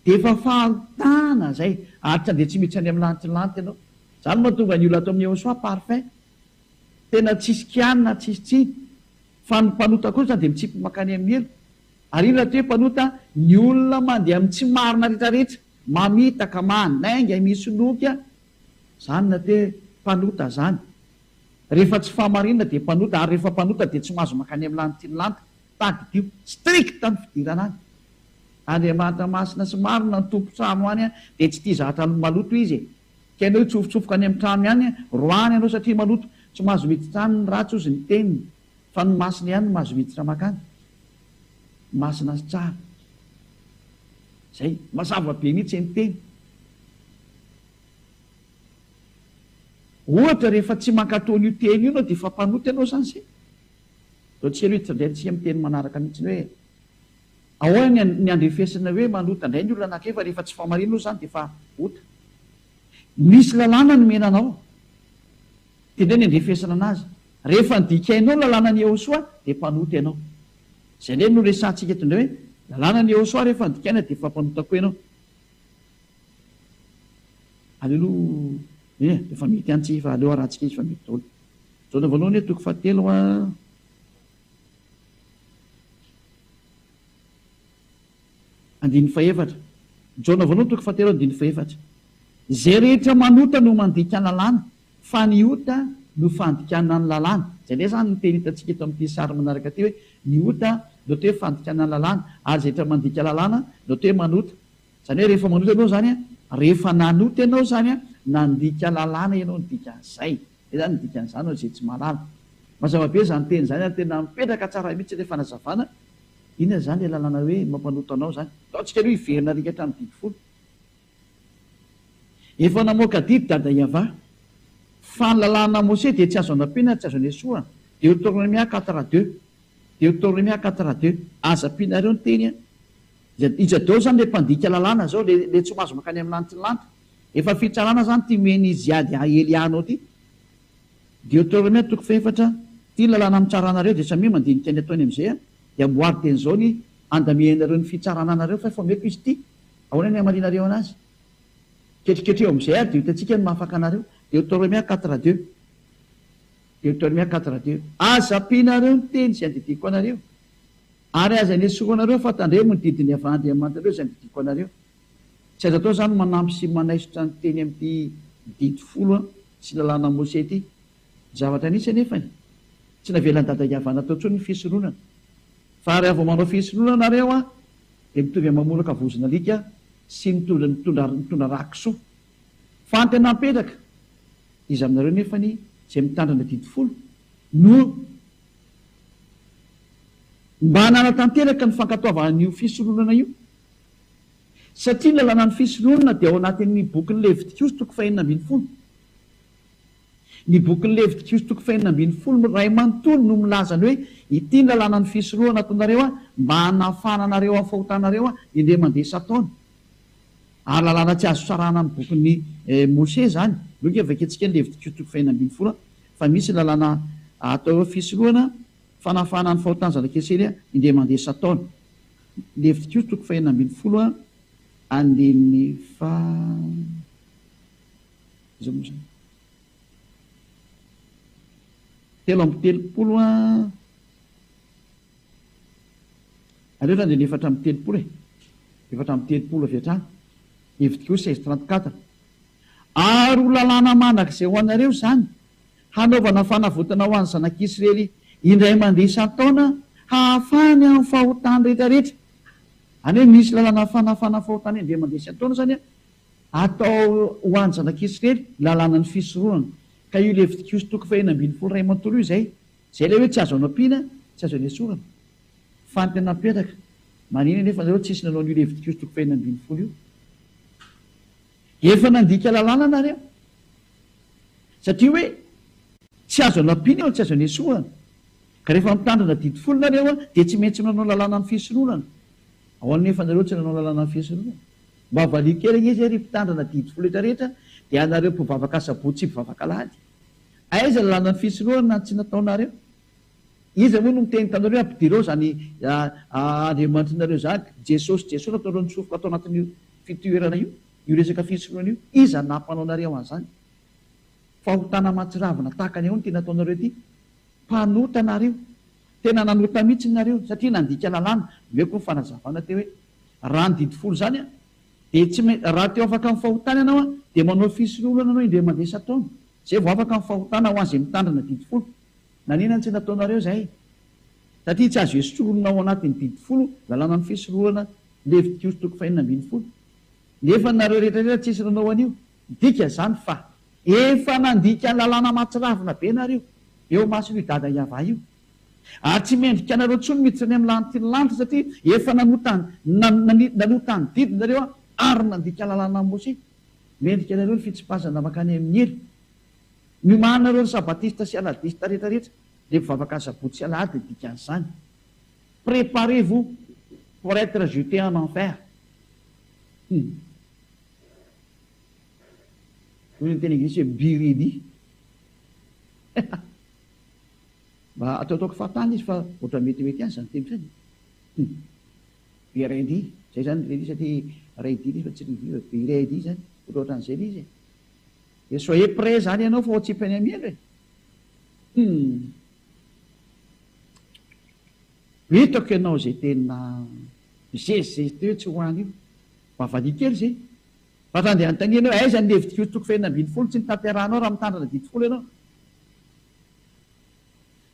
dia efa fahotana izay ary tsy handeha tsy miditra any amin'ny lanitry ny lanitra ianao. Izany no mahatonga ny olona ato amin'ny Ehosoa parfait. Tena tsisy kianina, tsisy tsiny. Fa ny mpanota kosa dia mitsipy mankany amin'ny helo. Ary inona ty hoe mpanota? Ny olona mandeha amin'ny tsy marina rehetra rehetra, mamitaka, manainga, misoloky a! Zany no atao hoe mpanota zany. Rehefa tsy fahamarinana dia mpanota, ary rehefa mpanota dia tsy mahazo mankany amin'ny lanitry ny lanitra. Tadidio, strict ny fidirana any. Andriamanitra masina sy marina ny tompon-trano any dia tsy tia zavatra maloto izy e. Ka ianao hitsofotsofoka any amin'ny trano ihany, roahiny ianao satria maloto. Tsy mahazo miditra any ny ratsy hozy ny teniny, fa ny masina ihany no mahazo miditra mankany. Masina sy tsara. Zay. Mazava be mihitsy ny teny. Ohatra rehefa tsy mankatò an'io teny io ianao dia efa mpanota ianao izany izay. Zao tsika aloha hiditra indray tsika amin'ny teny manaraka mihitsy hoe ahoana ny ny andrefesana hoe manota indray ny olona anankiray fa rehefa tsy fahamarinana aloha izany dia efa ota. Misy lalàna nomena anao. Dia indray ny andrefesana anazy. Rehefa nodikainao ny lalànan'i Yehosua dia mpanota ianao. Izay indray no resahantsika eto indray hoe lalànan'i Yehosua rehefa nodikaina dia efa mpanota koa ianao. Aleo aloha eh, efa mety ihany tsika fa aleo arahantsika izy fa mety daholo. Jaona voalohany toko fahatelo a. Andininy fahefatra. Jaona voalohany toko fahatelo andininy fahefatra. Izay rehetra manota no mandika lalàna, fa ny ota no fandikana ny lalàna. Izay indray izany ny teny hitantsika eto amin'ity sary manaraka ity hoe ny ota no atao hoe fandikana ny lalàna, ary izay rehetra mandika lalàna no atao hoe manota. Izany hoe rehefa manota ianao izany, rehefa nanota ianao izany, nandika lalàna ianao ny dikan'izay. Izay izany ny dikan'izany ho an'izay tsy mahalala. Mazava be izany teny izany ary tena mipetraka tsara mihitsy ilay fanazavana. Inona izany ilay lalàna hoe mampanota anao izany? Ndao tsika aloha hiverina arika hatramin'ny didy folo. Efa namoaka didy Dada Yavah fa ny lalàna Mose dia tsy azo anampiana ary tsy azo anesorana. Deoteronomia quatre à deux. Deoteronomia quatre à deux. Aza ampianareo ny teny an. Iza daholo izany ilay mpandika lalàna izao, ilay tsy mahazo mankany amin'ny lanitry ny lanitra? Efa fitsarana izany ity omen'i Ziad Elia anao ity. Deoteronomia toko fahefatra, Ity ny lalàna mitsara anareo, dia samia mandinika ny ataony amin'izay an, dia amboary dieny izao ny andamianareo ny fitsarana anareo fa efa omeko izy ity, ahoana ny hamalianareo anazy? Ketriketreho amin'izay ary dia ho hitantsika ny mahafaka anareo. Deoteronomia quatre deux. Deoteronomia quatre deux. Aza ampianareo ny teny izay andidiako anareo. Ary aza anesoranareo fa tandremo ny didin'ny Yavah Andriamanitrareo izay andidiako anareo. Tsy azo atao izany manampy sy manaisotra ny teny amin'ity didy folo sy lalàna Mose ity. Ny zavatra nisy anefany, tsy navelan'i Dada Yavah natao intsony ny fisoronana. Fa raha vao manao fisoronana nareo an, dia mitovy amin'ny mamolaka vozon'alika sy mitondra mitondra mitondra rà kisoa. Fa ny tena mipetraka, iza aminareo nefany izay mitandrina didy folo no Mba nanatanteraka ny fankatoavana an'io fisoronana io. Satria ny lalànan'ny fisoronana dia ao anatin'ny bokin'ny Levitikosy toko fahenina ambin'ny folo. Ny bokin'ny Levitikosy toko fahenina ambin'ny folo iray manontolo no milaza ny hoe ity ny lalànan'ny fisoronana ataonareo mba hanafahana anareo amin'ny fahotanareo indray mandeha isan-taona. Ary lalàna tsy azo sarahana amin'ny bokin'i Mose izany. Aleo ange vakintsika ny Levitikosy toko fahenina ambin'ny folo fa misy lalàna atao hoe fisorohana fanafahana ny fahotan'ny zanak'Israely indray mandeha isan-taona. Levitikosy toko fahenina ambin'ny folo andininy faha iza moa izany? 33 an, aleo aloha andininy 34 e, 34 avy hatrany, Levitikosy 16 34. Ary ho lalàna mandrakizay ho anareo izany, hanaovana fanavotana ho an'ny zanak'Israely indray mandeha isan-taona hahafahany amin'ny fahotany rehetrarehetra. Any hoe misy lalàna fanafana fahotana indray mandeha isan-taona izany atao ho an'ny zanak'Israely, lalànan'ny fisoronana. Ka io Levitikosy toko fahenina ambin'ny folo iray manontolo io izay. Izay ilay hoe tsy azo anampiana, tsy azo anesorana. Fa ny tena mipetraka, maninona anefa nareo tsisy nanao an'io Levitikosy toko fahenina ambin'ny folo io? Efa nandika lalàna nareo. Satria hoe tsy azo anampiana io, tsy azo anesorana. Ka rehefa mitandrina didy folo nareo dia tsy maintsy manao lalàna ny fisoronana. Ahoana nefa nareo tsy nanao lalàna ny fisoronana? Mba valio kely ange izay ry mpitandrina didy folo rehetra rehetra dia anareo mpivavaka asabotsy sy mpivavaka alahady. Aiza lalàna ny fisoronana no tsy nataonareo? Iza moa no miteny taminareo hoe ampidiro ao izany Andriamanitrinareo izany? Jesosy Jesoa nataonareo nitsofoka tao anatin'io fitoerana io, io resaka fisoronana io. Iza no nampanao anareo an'izany? Fahotana mahatsiravina tahaka ny ahoana ity nataonareo ity? Mpanota nareo. Tena nanota mihitsy nareo satria nandika lalàna. Omeko ny fanazavana teo hoe raha ny didy folo izany dia tsy maintsy raha te ho afaka amin'ny fahotana ianao dia manao fisoronana ianao indray mandeha isan-taona. Izay vao afaka amin'ny fahotana ho an'izay mitandrina didy folo. Nanina no tsy nataonareo izay? Satria tsy azo esorina ao anatin'ny didy folo lalànan'ny fisoronana Levitikosy toko fahenina ambin'ny folo. Nefa nareo rehetra rehetra tsisy nanao an'io. Midika izany fa efa nandika lalàna mahatsiravina be nareo eo imason'io dada Yavah io. Ary tsy mendrika anareo intsony miditra any amin'ny lanitry ny lanitra satria efa nanota nanota ny didy nareo ary nandika lalànan'i Mosesy. Mendrika anareo ny fitsipazana mankany amin'ny helo. Miomàna nareo ry sabatista sy aladista rehetra rehetra, le mpivavaka asabotsy sy alahady ny dikan'izany. Préparez vous pour être jeté en enfer. Hum. Hoy ny teny anglisy hoe be ready. Mba ataotaoko fahatany izy fa ohatran'ny metimety ihany izany teny izany. Hum. Be ready. Zay zany ready satria ready izy fa tsy ready fa be ready zany. Ohatrohatran'izay ilay izy e. Dia soyez prêt zany ianao fa ho atsipy any amin'ny helo e! Hum! Hitako ianao izay tena mizezizezy teo tsy ho any io. Mba valia kely izay. Fa raha andeha hanontaniana hoe aiza ny Levitikosy toko fahenina ambin'ny folo tsy notanterahanao raha mitandrina didy folo ianao?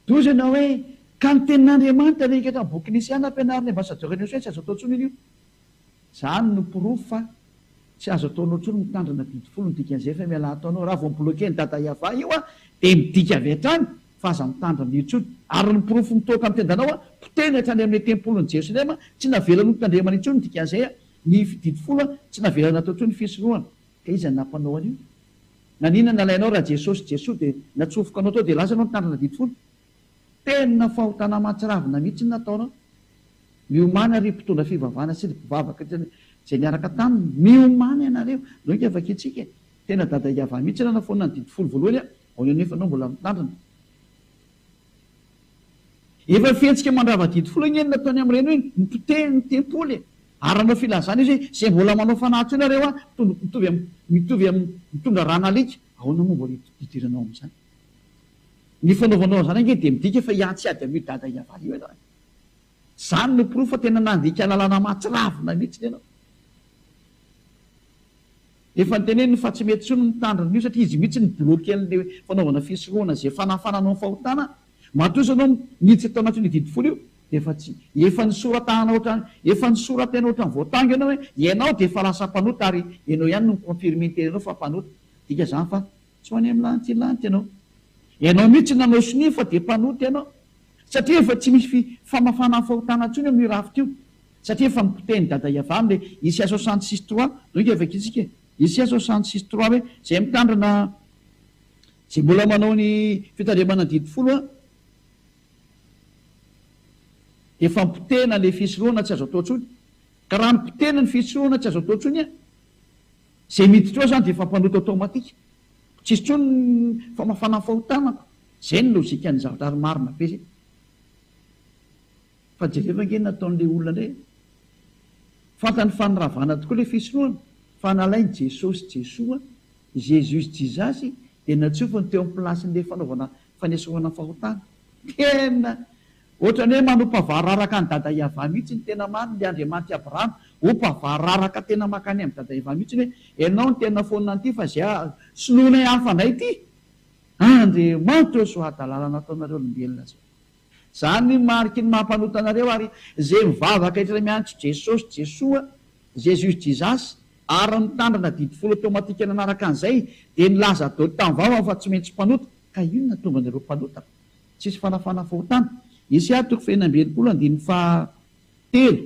Tohizo ianao hoe ka ny tenin'Andriamanitra rehetra amin'ny boky Nisia nampianarin'ny ambassadeur an'i Josoa tsy azo atao intsony io. Zany no porofo fa tsy azo ataonao intsony mitandrina didy folo ny dikan'izay fa mialà ataonao raha vao mi-bloquer ny dada Yavah io a dia midika avy hatrany fa aza mitandrina io intsony ary ny porofo mitoaka amin'ny tendanao a potehiny hatrany amin'ilay tempolin'i Jerosalema tsy navelany ho tandremana intsony ny dikan'izay a ny didy folo a tsy navelany natao intsony ny fisorohana ka iza no nampanao an'io? Naninona nalainao raha Jesosy Jesoa dia natsofoka anao tao dia lasa ianao nitandrina didy folo? Tena fahotana mahatsiravina mihitsy ny nataonao. Miomàna ry mpitondra fivavahana sy ry mpivavaka izay niaraka taminy. Miomàna ianareo. Ndao ange vakintsika e. Tena dada Yavah mihitsy nanafoana ny didy folo voalohany a. Ao anefa ianao mbola mitandrina. Efa fihetsika mandrava didy folo ange ny nataony amin'ireny hoe nipotehiny ny tempoly e. Ary nanao filazana izy hoe izay mbola manao fanahy intsony nareo a, mitovy amin'ny mitovy amin'ny mitondra ran'alika. Ahoana moa mbola hidiranao amin'izany? Ny fanaovanao an'izany ange dia midika fa hiantsy ady amin'io dada Yavah io ianao e. Izany no porofo fa tena nandika lalàna mahatsiravina mihitsy ianao. Efa noteneniny fa tsy mety intsony ny mitandrina an'io satria izy mihitsy ni-bloquer an'ilay fanaovana fisorohana izay fanafanana ny fahotana. Matoa ianao niditra tao anatin'io didy folo io dia efa tsy efa nisoratana ohatran'ny efa nisoratena ohatran'ny voatango ianao hoe ianao dia efa lasa mpanota ary ianao ihany no mi-confirmer ny tenanao fa mpanota. Midika izany fa tsy ho any amin'ny lanitra lanitra ianao. Ianao mihitsy no nanao sonia fa dia mpanota ianao. Satria efa tsy misy fi famafana ny fahotana intsony amin'io rafitra io. Satria efa nopotehin'i Dada Yavah amin'ilay Isaia 66 trois, donc efa ekentsika e. Isaia 66 trois hoe izay mitandrina, izay mbola manao ny fitandremana ny didy folo an, dia efa nopotehina ilay fisorohana tsy azo atao intsony. Ka raha nopotehina ny fisorohana tsy azo atao intsony an, izay miditra ao izany dia efa mpanota automatique. Tsisy intsony ny famafana ny fahotana ko. Zay ny logique-n'ny zavatra ary marina be zay. Fa jereo ange ny nataon'ilay olona indray e. Fantany fa niravana tokoa ilay fisorohana fa nalainy Jesosy Jesoa, Jesus Jesus, dia natsofony teo amin'ny place-n'ilay fanaovana. fanesorana ny fahotana. Tena ohatran'ny hoe manompa vararaka an'i Dada Yavah mihitsy ny tena marina, ilay Andriamanitr'i Abrahama. Ompa vararaka tena mankany amin'i Dada Yavah mihitsy hoe ianao no tena foanina an'ity fa izay soloinay hafa indray ity. Andriamanitra ô soa hadalana nataonareo olombelona zao. Zany ny mariky ny maha mpanota anareo ary ze mivavaka etra miantso Jesosy Jesoa, Jesus Jesus, ary mitandrina didy folo automatique nanaraka an'izay dia nilaza dôly tamin'ny vavany fa tsy maintsy mpanota ka inona tonga anareo mpanota tsisy fanafana fahotana Isaia toko faha 66 andininy faha telo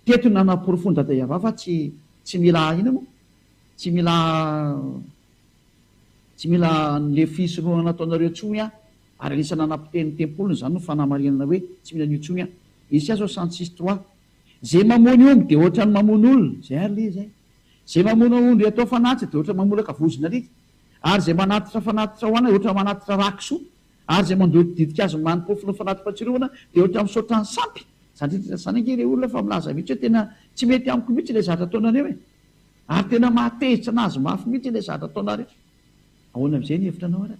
teto nanaporofoan'i Dada Yavah fa tsy tsy mila inona moa tsy mila Tsy mila an'le fisorohana nataonareo intsony aho, ary anisan'ny nanapotehiny ny tempoliny izany no fanamarinana hoe tsy mila an'io intsony aho. Isaia 66 trois. Ze mamono omby dia ohatran'ny mamono olona, zay ary le izy eh. Ze mamono ondry atao fanatitra dia ohatran'ny mamolaka vozon'alika. Ary ze manatitra fanatitra ho anay ohatran'ny manatitra ra kisoa. Ary ze mandoto ditin-kazo manim-pofona fanati-pahatsiarovana dia ohatran'ny misaotra ny sampy. Zany rehetra zany ange re olona fa milaza mihitsy hoe tena tsy mety amiko mihitsy ilay zavatra ataonareo e. Ary tena mahatezitra anazy mafy mihitsy ilay zavatra ataonareo. Ahoana amin'izay ny hevitra anao ary?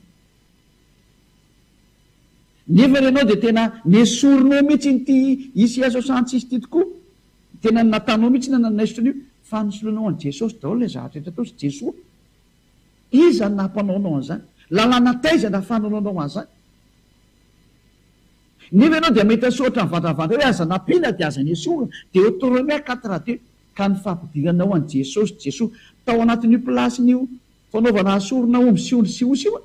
Nefa ianao dia tena nesorinao mihitsy ity ICA 66 ity tokoa. Tena natanao mihitsy na nanaisotra an'io fa nisoloanao an'i Jesosy daholo ilay zavatra rehetra tao sy Jesoa. Iza no nampanaonao an'izany? Lalàna taiza nahafahanao nanao an'izany? Nefa ianao dia mety hasoratra mivandravandra hoe aza nampiana dia aza nesorina. Deoteronomia 4 2. Ka ny fampidiranao an'i Jesosy, Jesoa, tao anatin'io place-n'io fanaovana sorona omby sy ondry sy osy io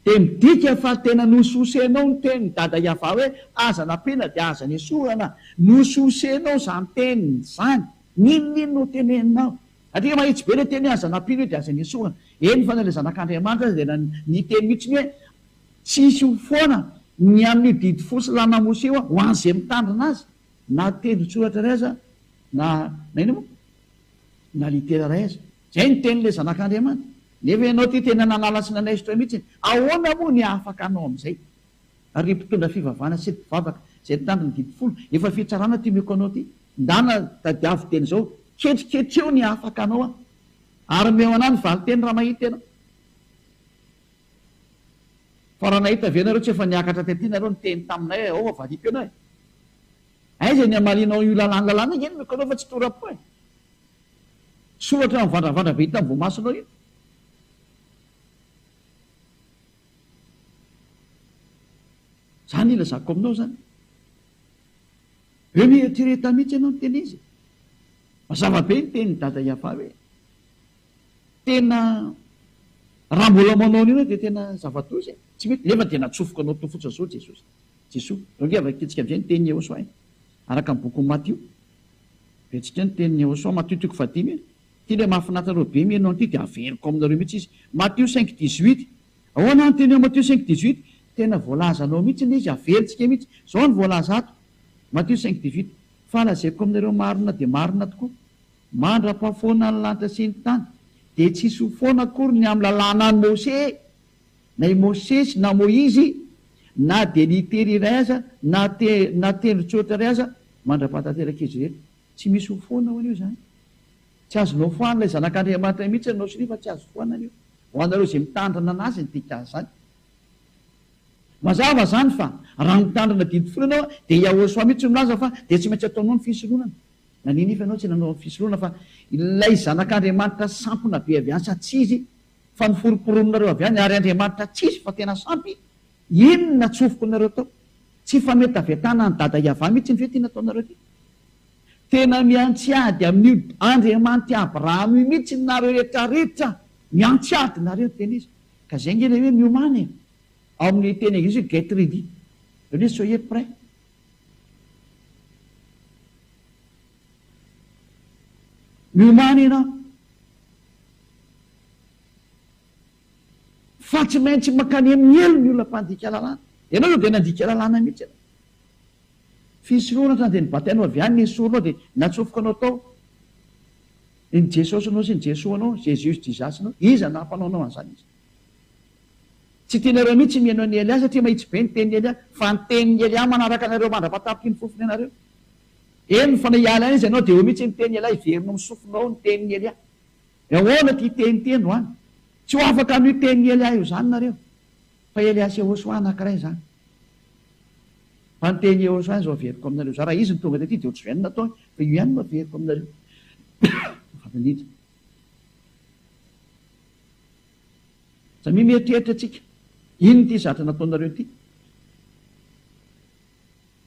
dia midika fa tena nososenao ny tenin'i Dada Yavah hoe aza nampiana dia aza nesorana. Nososenao izany teniny izany. N'inon'inona ho teneninao. Satria mahitsy be ilay teny hoe aza nampiana io dia aza nesorana. Eny fa na ilay Zanak'Andriamanitra aza dia niteny mihitsy ny hoe tsy hisy ho foana ny amin'io didy folo sy lalàna Mosè io ho an'izay mitandrina azy. Na tendron-tsoratra iray aza na na inona moa? Na litera iray aza. Izay no tenin'ilay Zanak'Andriamanitra. Nefa ianao ity tena nanala sy nanaisotra mihitsy. Ahoana moa ny hahafaka anao amin'izay? Ry mpitondra fivavahana sy ry mpivavaka izay nitandro ny didy folo, efa fitsarana ity omeko anao ity. Ndana tadiavo teny izao. Ketriketreo ny hahafaka anao aho. Ary omeo anah ny valinteny raha mahita ianao. Fa raha nahita ve nareo tsy efa niakatra tety nareo niteny taminay hoe ao fa valiako ianao e! Aiza ny hamalianao io lalàna lalàna io eny anao fa tsy tora-po e! Soratra mivandravandra be hita amin'ny voamasonao io. Zany ilazako aminao zany. Be mieritrereta mihitsy ianao miteny izy. Mazava be ny tenin'i Dada Yava hoe Tena raha mbola manao an'io ianao dia tena zava-doza e! Tsy mety, nefa dia natsofoka anao tao fotsiny izao Jesosy. Jesoa. Izao ange vakintsika amin'izay ny tenin'i Yehosua e! Araka ny bokin'i Matio. Betsika ny tenin'i Yehosua, Matio toko fahadimy e! Ity ilay mahafinaritra anareo be mihaino an'ity dia averiko aminareo mihitsy izy. Matio cinq dix-huit. Ahoana ny teny ao Matio cinq dix-huit? Tena voalazanao mihitsy ilay izy, averintsika mihitsy. Izao no voalaza ato, Matio cinq dix-huit, Fa lazaiko aminareo marina dia marina tokoa, Mandra-pahafoana ny lanitra sy ny tany, dia tsy hisy ho foana akory ny amin'ny lalànan'i Mose, na i Mosesy na Moizy, na dia litery iray aza, na te, na tendron-tsoratra iray aza, mandra-pahatanterak'izy ireny. Tsy misy ho foana ho an'io izany. Tsy azonao foanina ilay Zanak'Andriamanitra mihitsy ianao sonia fa tsy azo foanana io. Ho anareo izay mitandrina an'azy ny dikan'izany. Mazava izany fa raha mitandrina didy folo ianao dia Yahoshuah mihitsy no milaza fa dia tsy maintsy ataonao ny fisoronana. Nanino nefa ianao tsy nanao fisorohana fa ilay zanak'Andriamanitra sampona be avy any sa tsy izy fa noforomporoninareo avy any ary Andriamanitra tsy izy fa tena sampy inona natsofokonareo tao? Tsy fametavetana an'i Dada Yavah mihitsy ve ity nataonareo ity? Tena miantsy ady amin'io Andriamanitr'i Abrahama io mihitsy nareo rehetra rehetra miantsy ady nareo tena izy ka zay nge ilay hoe miomàna e! Ao amin'ny teny anglisy hoe get ready izany hoe soyez prêt. Miomàna ianao fa tsy maintsy mankany amin'ny helo ny olona mpandika lalàna. Ianao izao dia nandika lalàna mihitsy ianao. Fisorohana hatrany dia nibatainao avy any ny soronao dia natsofoka anao tao ny Jesosinao sy ny Jesoanao, Jesus Jesus-nao. Iza no nampanao anao an'izany izy? Tsy tianareo mihitsy ny mihaino an'i Elia satria mahitsy be ny tenin'i Elia, fa ny tenin'i Elia manaraka anareo mandra-pahatapitry ny fofony anareo. Eny fa na hiala any aza ianao dia eo mihitsy ny tenin'i Elia, hiverina amin'ny sofinao ny tenin'i Elia. Ahoana ity teny ity androany? Tsy ho afaka amin'io tenin'i Elia io izany nareo. Fa Elias Yehosua anankiray izany. Fa ny teny Yehosua izao averiko aminareo. Za raha izy no tonga taty dia ohatr'izay no nataony. Fa io ihany no averiko aminareo. Azafady indrindra. Samia mieritreritra tsika. Inona ity zatra nataonareo ity?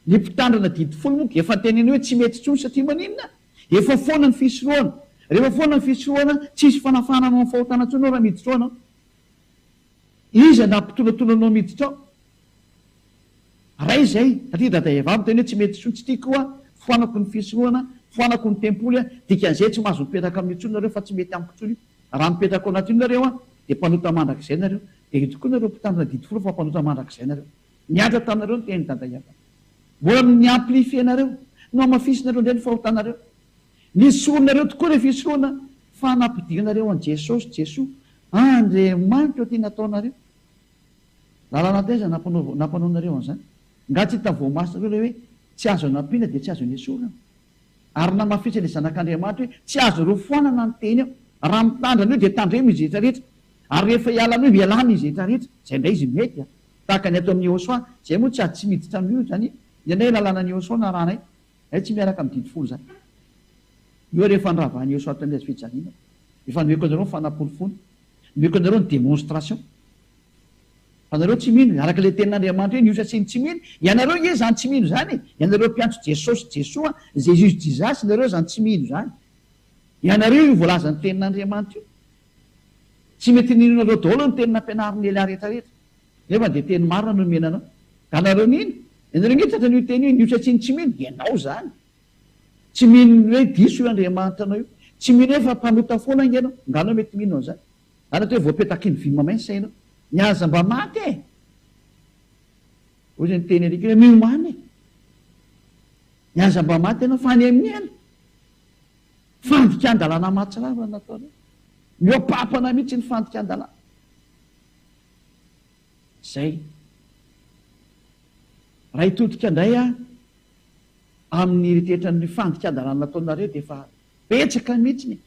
Ny mpitandrina didy folo moa efa niteneniny hoe tsy mety intsony satria maninona? Efa foana ny fisorohana. Rehefa foana ny fisorohana, tsisy fanafahana anao amin'ny fahotana intsony ianao raha miditra ao ianao. Iza nampitolatola anao miditra ao? Ray izay, satria Dada Eva miteny hoe tsy mety intsony, tsy tiako io an, foanako ny fisorohana, foanako ny tempoly an, dikan'izay tsy mahazo mipetraka amin'io intsony nareo fa tsy mety amiko intsony io. Raha mipetraka ao anatin'io nareo an, dia mpanota mandrakizay nareo. Dia io tokoa nareo mpitandrina didy folo fa mpanota mandrakizay nareo. Niantra taminareo ny tenin'i Dada Eva. Mbola ni-amplifier-nareo, nohamafisinareo indray ny fahotanareo. Nesorinareo tokoa ilay fisorohana fa nampidirinareo an'i Jesosy, Jesoa, Andriamanitra ity nataonareo. Lalàna taiza nampanaonareo an'izany? Nga tsy hita voamasonareo ilay hoe tsy azo anampiana dia tsy azo nesorina? Ary namafisin'ilay Zanak'Andriamanitra hoe tsy azo rofoanana ny teny eo. Raha mitandrina an'io dia tandremo izy rehetra rehetra. Ary rehefa hiala an'io hialana izy rehetra rehetra. Izay indray izy mety a! Tahaka ny ato amin'ny Yehosua, izay moa tsy ady tsy miditra amin'io izany, ny anay lalànan'i Yehosua no arahanay. Hay tsy miaraka amin'ny didy folo izany. Io ary efa niravahan'i Yehosua tamin'ny hazo fijaliana. Efa nomeko anareo ny fanaporofoana. Nomeko anareo ny démonstration. Fa nareo tsy mino, araka ilay tenin'Andriamanitra hoe ny osa sy ny tsy mino, ianareo nge izany tsy mino izany e! Ianareo mpiantso Jesosy Jesoa, Jesus Jesus, nareo izany tsy mino izany. Ianareo io voalazan'ny tenin'Andriamanitra io. Tsy mety ninoanareo daholo ny teny nampianarin'i Elia rehetra rehetra. Nefa dia teny marina no nomena anao. Ka nareo mino? Ianareo nge tratran'io teny io, ny osa sy ny tsy mino, ianao izany. Tsy mino ny hoe diso io Andriamanitra anao io. Tsy mino hoe fa mpanota foana ange ianao. Nga anao mety mino an'izany? Zany atao hoe voapetaky ny vy mamay ny sainao. Ny aza mba maty e! Hoy izay niteny Eric hoe miomàna e! Ny aza mba maty ianao fa any amin'ny helo. Fandikan-dalàna mahatsiravina no nataonao. Mihoa-papana mihitsy ny fandikan-dalàna. Izay. Raha hitodika indray aho amin'ny eritreritra fandikan-dalàna nataonareo dia efa Betsaka mihitsy e!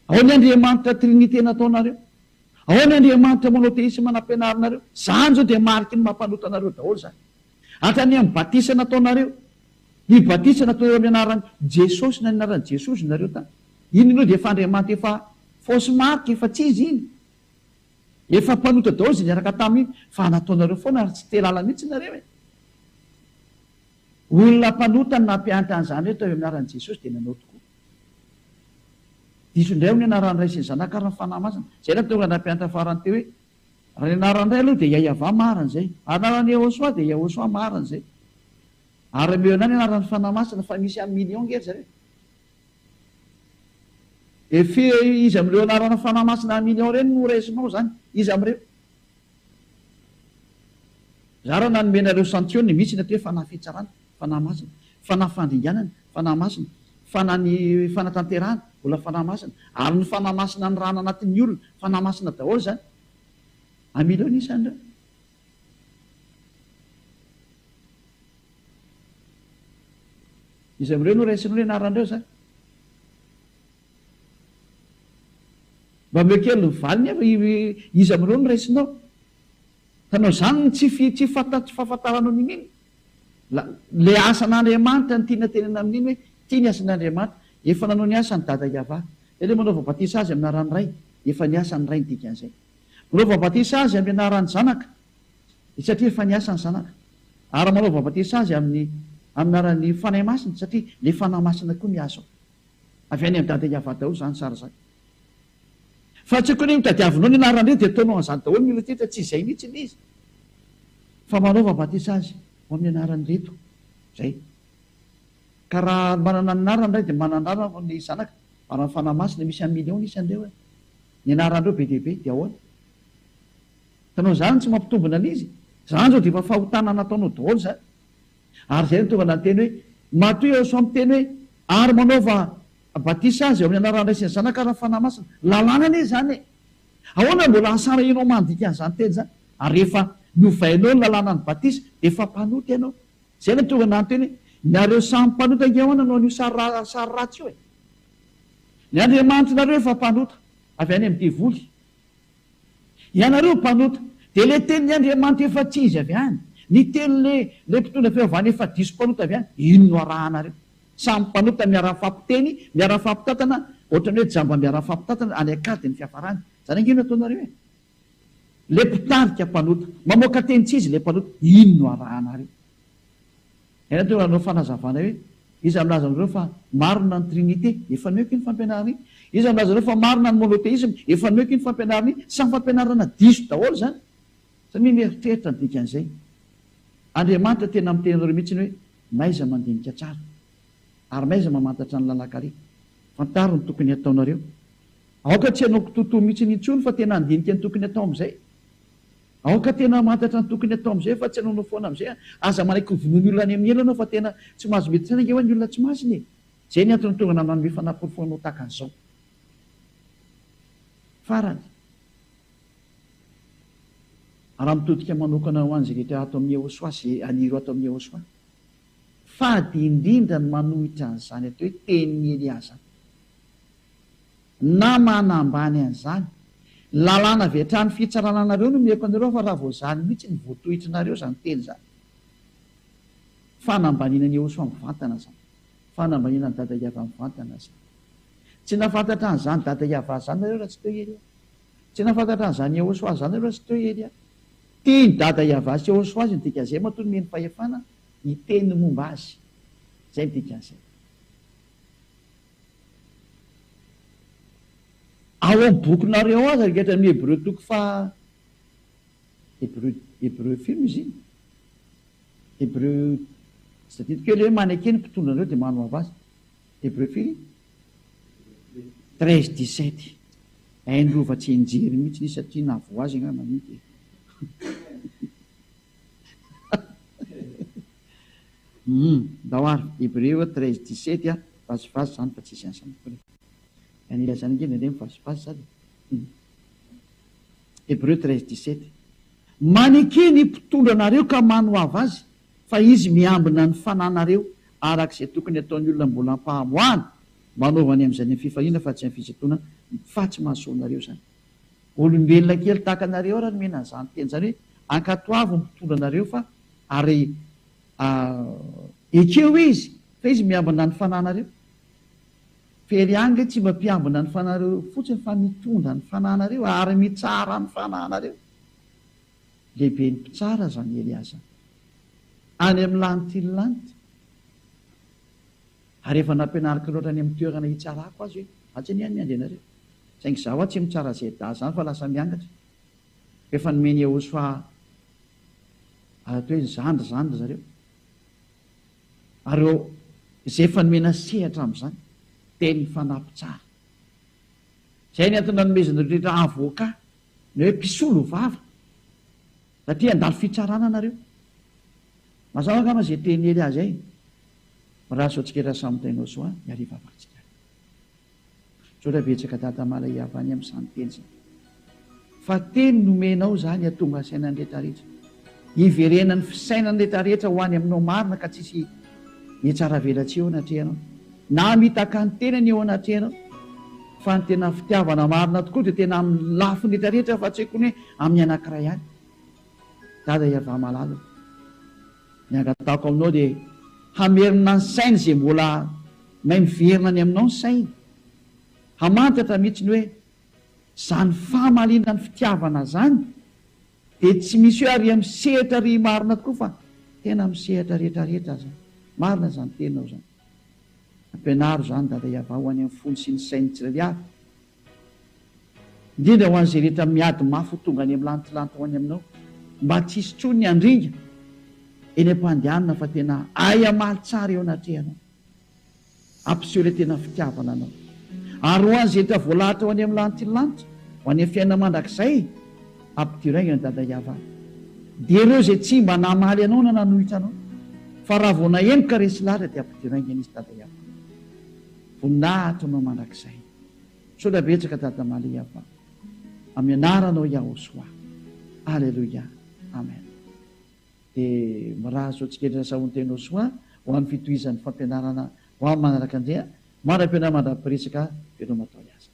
Ao ny Andriamanitra Trinite nataonareo. Ao ny Andriamanitra monotheisme nampianarinareo. Zany zao dia mariky ny mampanota anareo daholo zany. Hatrany amin'ny batisa nataonareo. Ny batisa nataonareo amin'ny anaran'i Jesosy na ny anaran'i Jesosy nareo tany. Iny aloha dia efa Andriamanitra efa fausse marque, efa tsy izy iny. Efa mpanota daholo izay niaraka taminy iny. Fa nataonareo foana ary tsy te lala mihitsy nareo e! Olona mpanota no nampiantra an'izany hoe tao anaran'i Jesosy dia nanao tokoa. Diso indray hono ny anaran'ny Ray sy ny Zanaka ary ny Fanahy Masina. Izay ilay tonga nampiantra farany teo hoe raha ny anaran'ny Ray aloha dia Yaiavah marina izay. Anaran'i Yehosua dia Yehosua marina izay. Ary omeo anah ny anaran'ny Fanahy Masina fa misy un million nge ry zareo. Dia fe iza amin'ireo anarana Fanahy Masina un million ireny no raisinao izany? Iza amin'ireo? Za raha nanome anareo santione mihitsy ny atao hoe fanahy fitsarana, fanahy masina, fanahy fandringanana, fanahy masina, fanahy ny fanatanterahana, mbola fanahy masina, ary ny fanahy masina nirahana anatin'ny olona, fanahy masina daholo izany. Amileo ny isan'ireo. Iza amin'ireo no raisinao ny anaran'ireo izany? Mba omeo kely ny valiny aho fa iza amin'ireo no raisinao? Hitanao izany ny tsy fi tsy fanta tsy fahafantaranao n'inona. La le asan'Andriamanitra no tiana tenena amin'iny hoe ity ny asan'Andriamanitra. Efa nanao ny asany Dada Yavah. Zay le manaova batisa azy amin'ny anaran'ny Ray. Efa niasa ny Ray ny dikan'izay. Manaova batisa azy amin'ny anaran'ny Zanaka. Satria efa niasa ny Zanaka. Ary manaova batisa azy amin'ny amin'ny anaran'ny Fanahy Masina satria le Fanahy Masina koa miasa ao. Avy any amin'i Dada Yavah daholo izany sary izany. Fa tsy akory hoe tadiavinao ny anaran'ireo dia ataonao an'izany daholo ny olona rehetra, tsy izay mihitsy ilay izy. Fa manaova batisa azy ho amin'ny anaran'ireto. Izay. Ka raha manana ny anarany ray dia manana anarana ny zanaka, ary ny Fanahy Masina, misy un million ny isan'ireo e. Ny anaran'ireo be dia be, dia ahoana? Hitanao izany tsy mampitombina an'izy. Izany izao dia efa fahotana nataonao daholo izany. Ary izay no tonga nanteny hoe, Matoa Yehosua miteny hoe, Ary manaova batisa azy ao amin'ny anaran'ny Ray sy ny Zanaka ary ny Fanahy Masina. Lalàna anie izany e! Ahoana no mbola hasarahinao mandika an'izany teny izany? Ary rehefa novainao ny lalànan'ny batisa, dia efa mpanota ianao. Izay no tonga nanteny hoe, Nareo samy mpanota ange ahoana no an'io sary sary ratsy io e? Ny andriamanitrareo efa mpanota, avy any amin'ny devoly. Ianareo mpanota. Dia ilay tenin'i Andriamanitra efa tsy izy avy any, ny tenin'ilay ilay mpitondra fivavahana efa diso mpanota avy any, ino no arahanareo? Samy mpanota miara-mifampiteny, miara-mifampitantana, ohatran'ny hoe jamba miara-mifampitantana any an-kady ny fiafarany. Izany ange no ataonareo e! Ilay mpitarika mpanota, mamoaka teny tsy izy ilay mpanota, ino no arahanareo? Ianao tonga hanao fanazavana hoe iza milaza aminareo fa marina ny trinite? Efa nomeko iny fampianarana iny. Iza milaza aminareo fa marina ny monothéisme? Efa nomeko iny fampianarana iny. Samy fampianarana diso daholo izany. Samia mieritreritra ny dikan'izay. Andriamanitra tena miteny anareo mihitsy hoe mahaiza mandinika tsara. Ary mahaiza mamantatra ny lalan-kaleha. Fantaro ny tokony hataonareo. Aoka tsy hanao kitoatoa mihitsy intsony fa tena handinika ny tokony hatao amin'izay. Aoka tena hamantatra ny tokony atao amin'izay fa tsy hanaonao foana amin'izay an! Aza manaiky ho vonoin'ny olona any amin'ny helo ianao fa tena tsy mahazo miditra any ange hoa ny olona tsy masina e! Izay ny antony tonga nanome fanaporofoana ho tahaka an'izao. Farany, raha mitodika manokana ho an'izay rehetra ato amin'ny Ehosoa sy haniry ho ato amin'ny Ehosoa, fady indrindra ny manohitra an'izany atao hoe tenin'i Elia izany. Na manambany an'izany. Lalàna avy hatrany fitsarana anareo no omeko anareo fa raha vao izany mihitsy no voatohitrinareo izany teny izany. Fanambaniana an'i Yehosoa mivantana izany. Fanambaniana an'i Dada Yavah mivantana izany. Tsy nahafantatra an'izany Dada Yavah izany nareo raha tsy teo i Elia. Tsy nahafantatra an'izany Yehosoa izany nareo raha tsy teo i Elia. Tian'i Dada Yavah sy Yehosoa azy ny dikan'izay matoa nomeny fahefana hiteny momba azy. Izay ny dikan'izay. Ao amin'ny bokinareo ao aza ry hatramin'ny Hebreo toko faha Hebreo Hebreo firy moa izy iny? Hebreo tsy tadidiko kely hoe maneke ny mpitondra anareo dia manoava azy. Hebreo firy? 13 17. Hain'ny rova tsy enjery mihitsy izy satria nahavoa azy angamba iny dia. Humm ndao ary, Hebreo 13 17 a, vazivazy zany fa tsisy an'izany akory e. Ny ilazana ange indraindray mivazivazy zany e. Humm. Hebreo 13 17 Maneke ny mpitondra anareo ka manoava azy, fa izy miambina ny fananareo araka izay tokony hataon'ny olona mbola am-pahamoahana, manaova ny amin'izany amin'ny fifaliana fa tsy amin'ny fisintonana, fa tsy mahasoa anareo izany. Olombelona kely tahaka anareo ary nomena an'izany teny izany hoe ankatoavy ny mpitondra anareo fa ary ekeo izy fa izy miambina ny fananareo. Fery ihany nge tsy mba mpiambina ny fanareo fotsiny fa mitondra ny fananareo ary mitsara ny fananareo. Lehiben'ny mpitsara izany Elia izany. Any amin'ny lanitry ny lanitra. Ary efa nampianariko loatra any amin'ny toerana hitsarako azy hoe atsy anie miandry anareo. Saingy izaho aho tsy mitsara ZA izany fa lasa miangatra. Efa nomen'i Yehosua atao hoe zandry izany ry zareo. Ary eo izay efa nomena sehatra amin'izany dia ny fanahy mpitsara. Izay ny antony nanomezana ireo rehetra avocat, ny hoe mpisolo vava. Satria handalo fitsarana nareo. Mazava angamba izay tenin'i Elia izay. Raha sao tsika samy tainao soa ny hariva vatsika. Misaotra betsaka Dada Malay avy any amin'izany teny izany. Fa teny nomenao izany hatonga saina ny retraretra. Hiverenan'ny fisainan'ny retraretra ho any aminao marina ka tsisy mihatsaravelatsihy eo anatrehanao. Na hamitaka ny tenany eo anatrehanao. Fa ny tena fitiavana marina tokoa dia tena amin'ny lafiny retraretra fa tsy haiko ny hoe amin'ny anankiray ihany. Dada Iavah malala ô. Ny angatahako aminao dia hamerina ny sainy izay mbola mahay miverina any aminao ny sainy. Hamantatra mihitsy ny hoe izany famaliana ny fitiavana izany dia tsy misy hoe ary amin'ny sehatra ry marina tokoa fa tena amin'ny sehatra rehetra rehetra aza. Marina izany teninao izany. Ampianaro izany Dada Iavah ho any amin'ny fony sy ny sain'ny tsirairay avy. Indrindra ho an'izay rehetra miady mafy ho tonga any amin'ny lantilanty ho any aminao, mba tsy hisy intsony ny handringa eny am-pandehanana fa tena hay hamaly tsara eo anatrehanao. Hampiseho ilay tena fitiavana anao. Ary ho an'izay rehetra voalahatra ho any amin'ny lantilanty, ho any amin'ny fiainana mandrakizay, ampidiro haingana Dada Yavah. Dia ireo izay tsy mba namaly anao na nanohitra anao, fa raha vao naheno ka resy lahatra dia ampidiro haingana izy Dada Yavah. Voninahitra anao mandrakizay. Misaotra betsaka Dada Malia fa amin'ny anaranao Yahoshuah. Aleloia. Amen. Dia mirary soa antsika rehetra Sahontenao soa ho amin'ny fitohizan'ny fampianarana ho amin'ny manaraka indray. Mandra-pihaona mandra-piresaka veloma atao aza.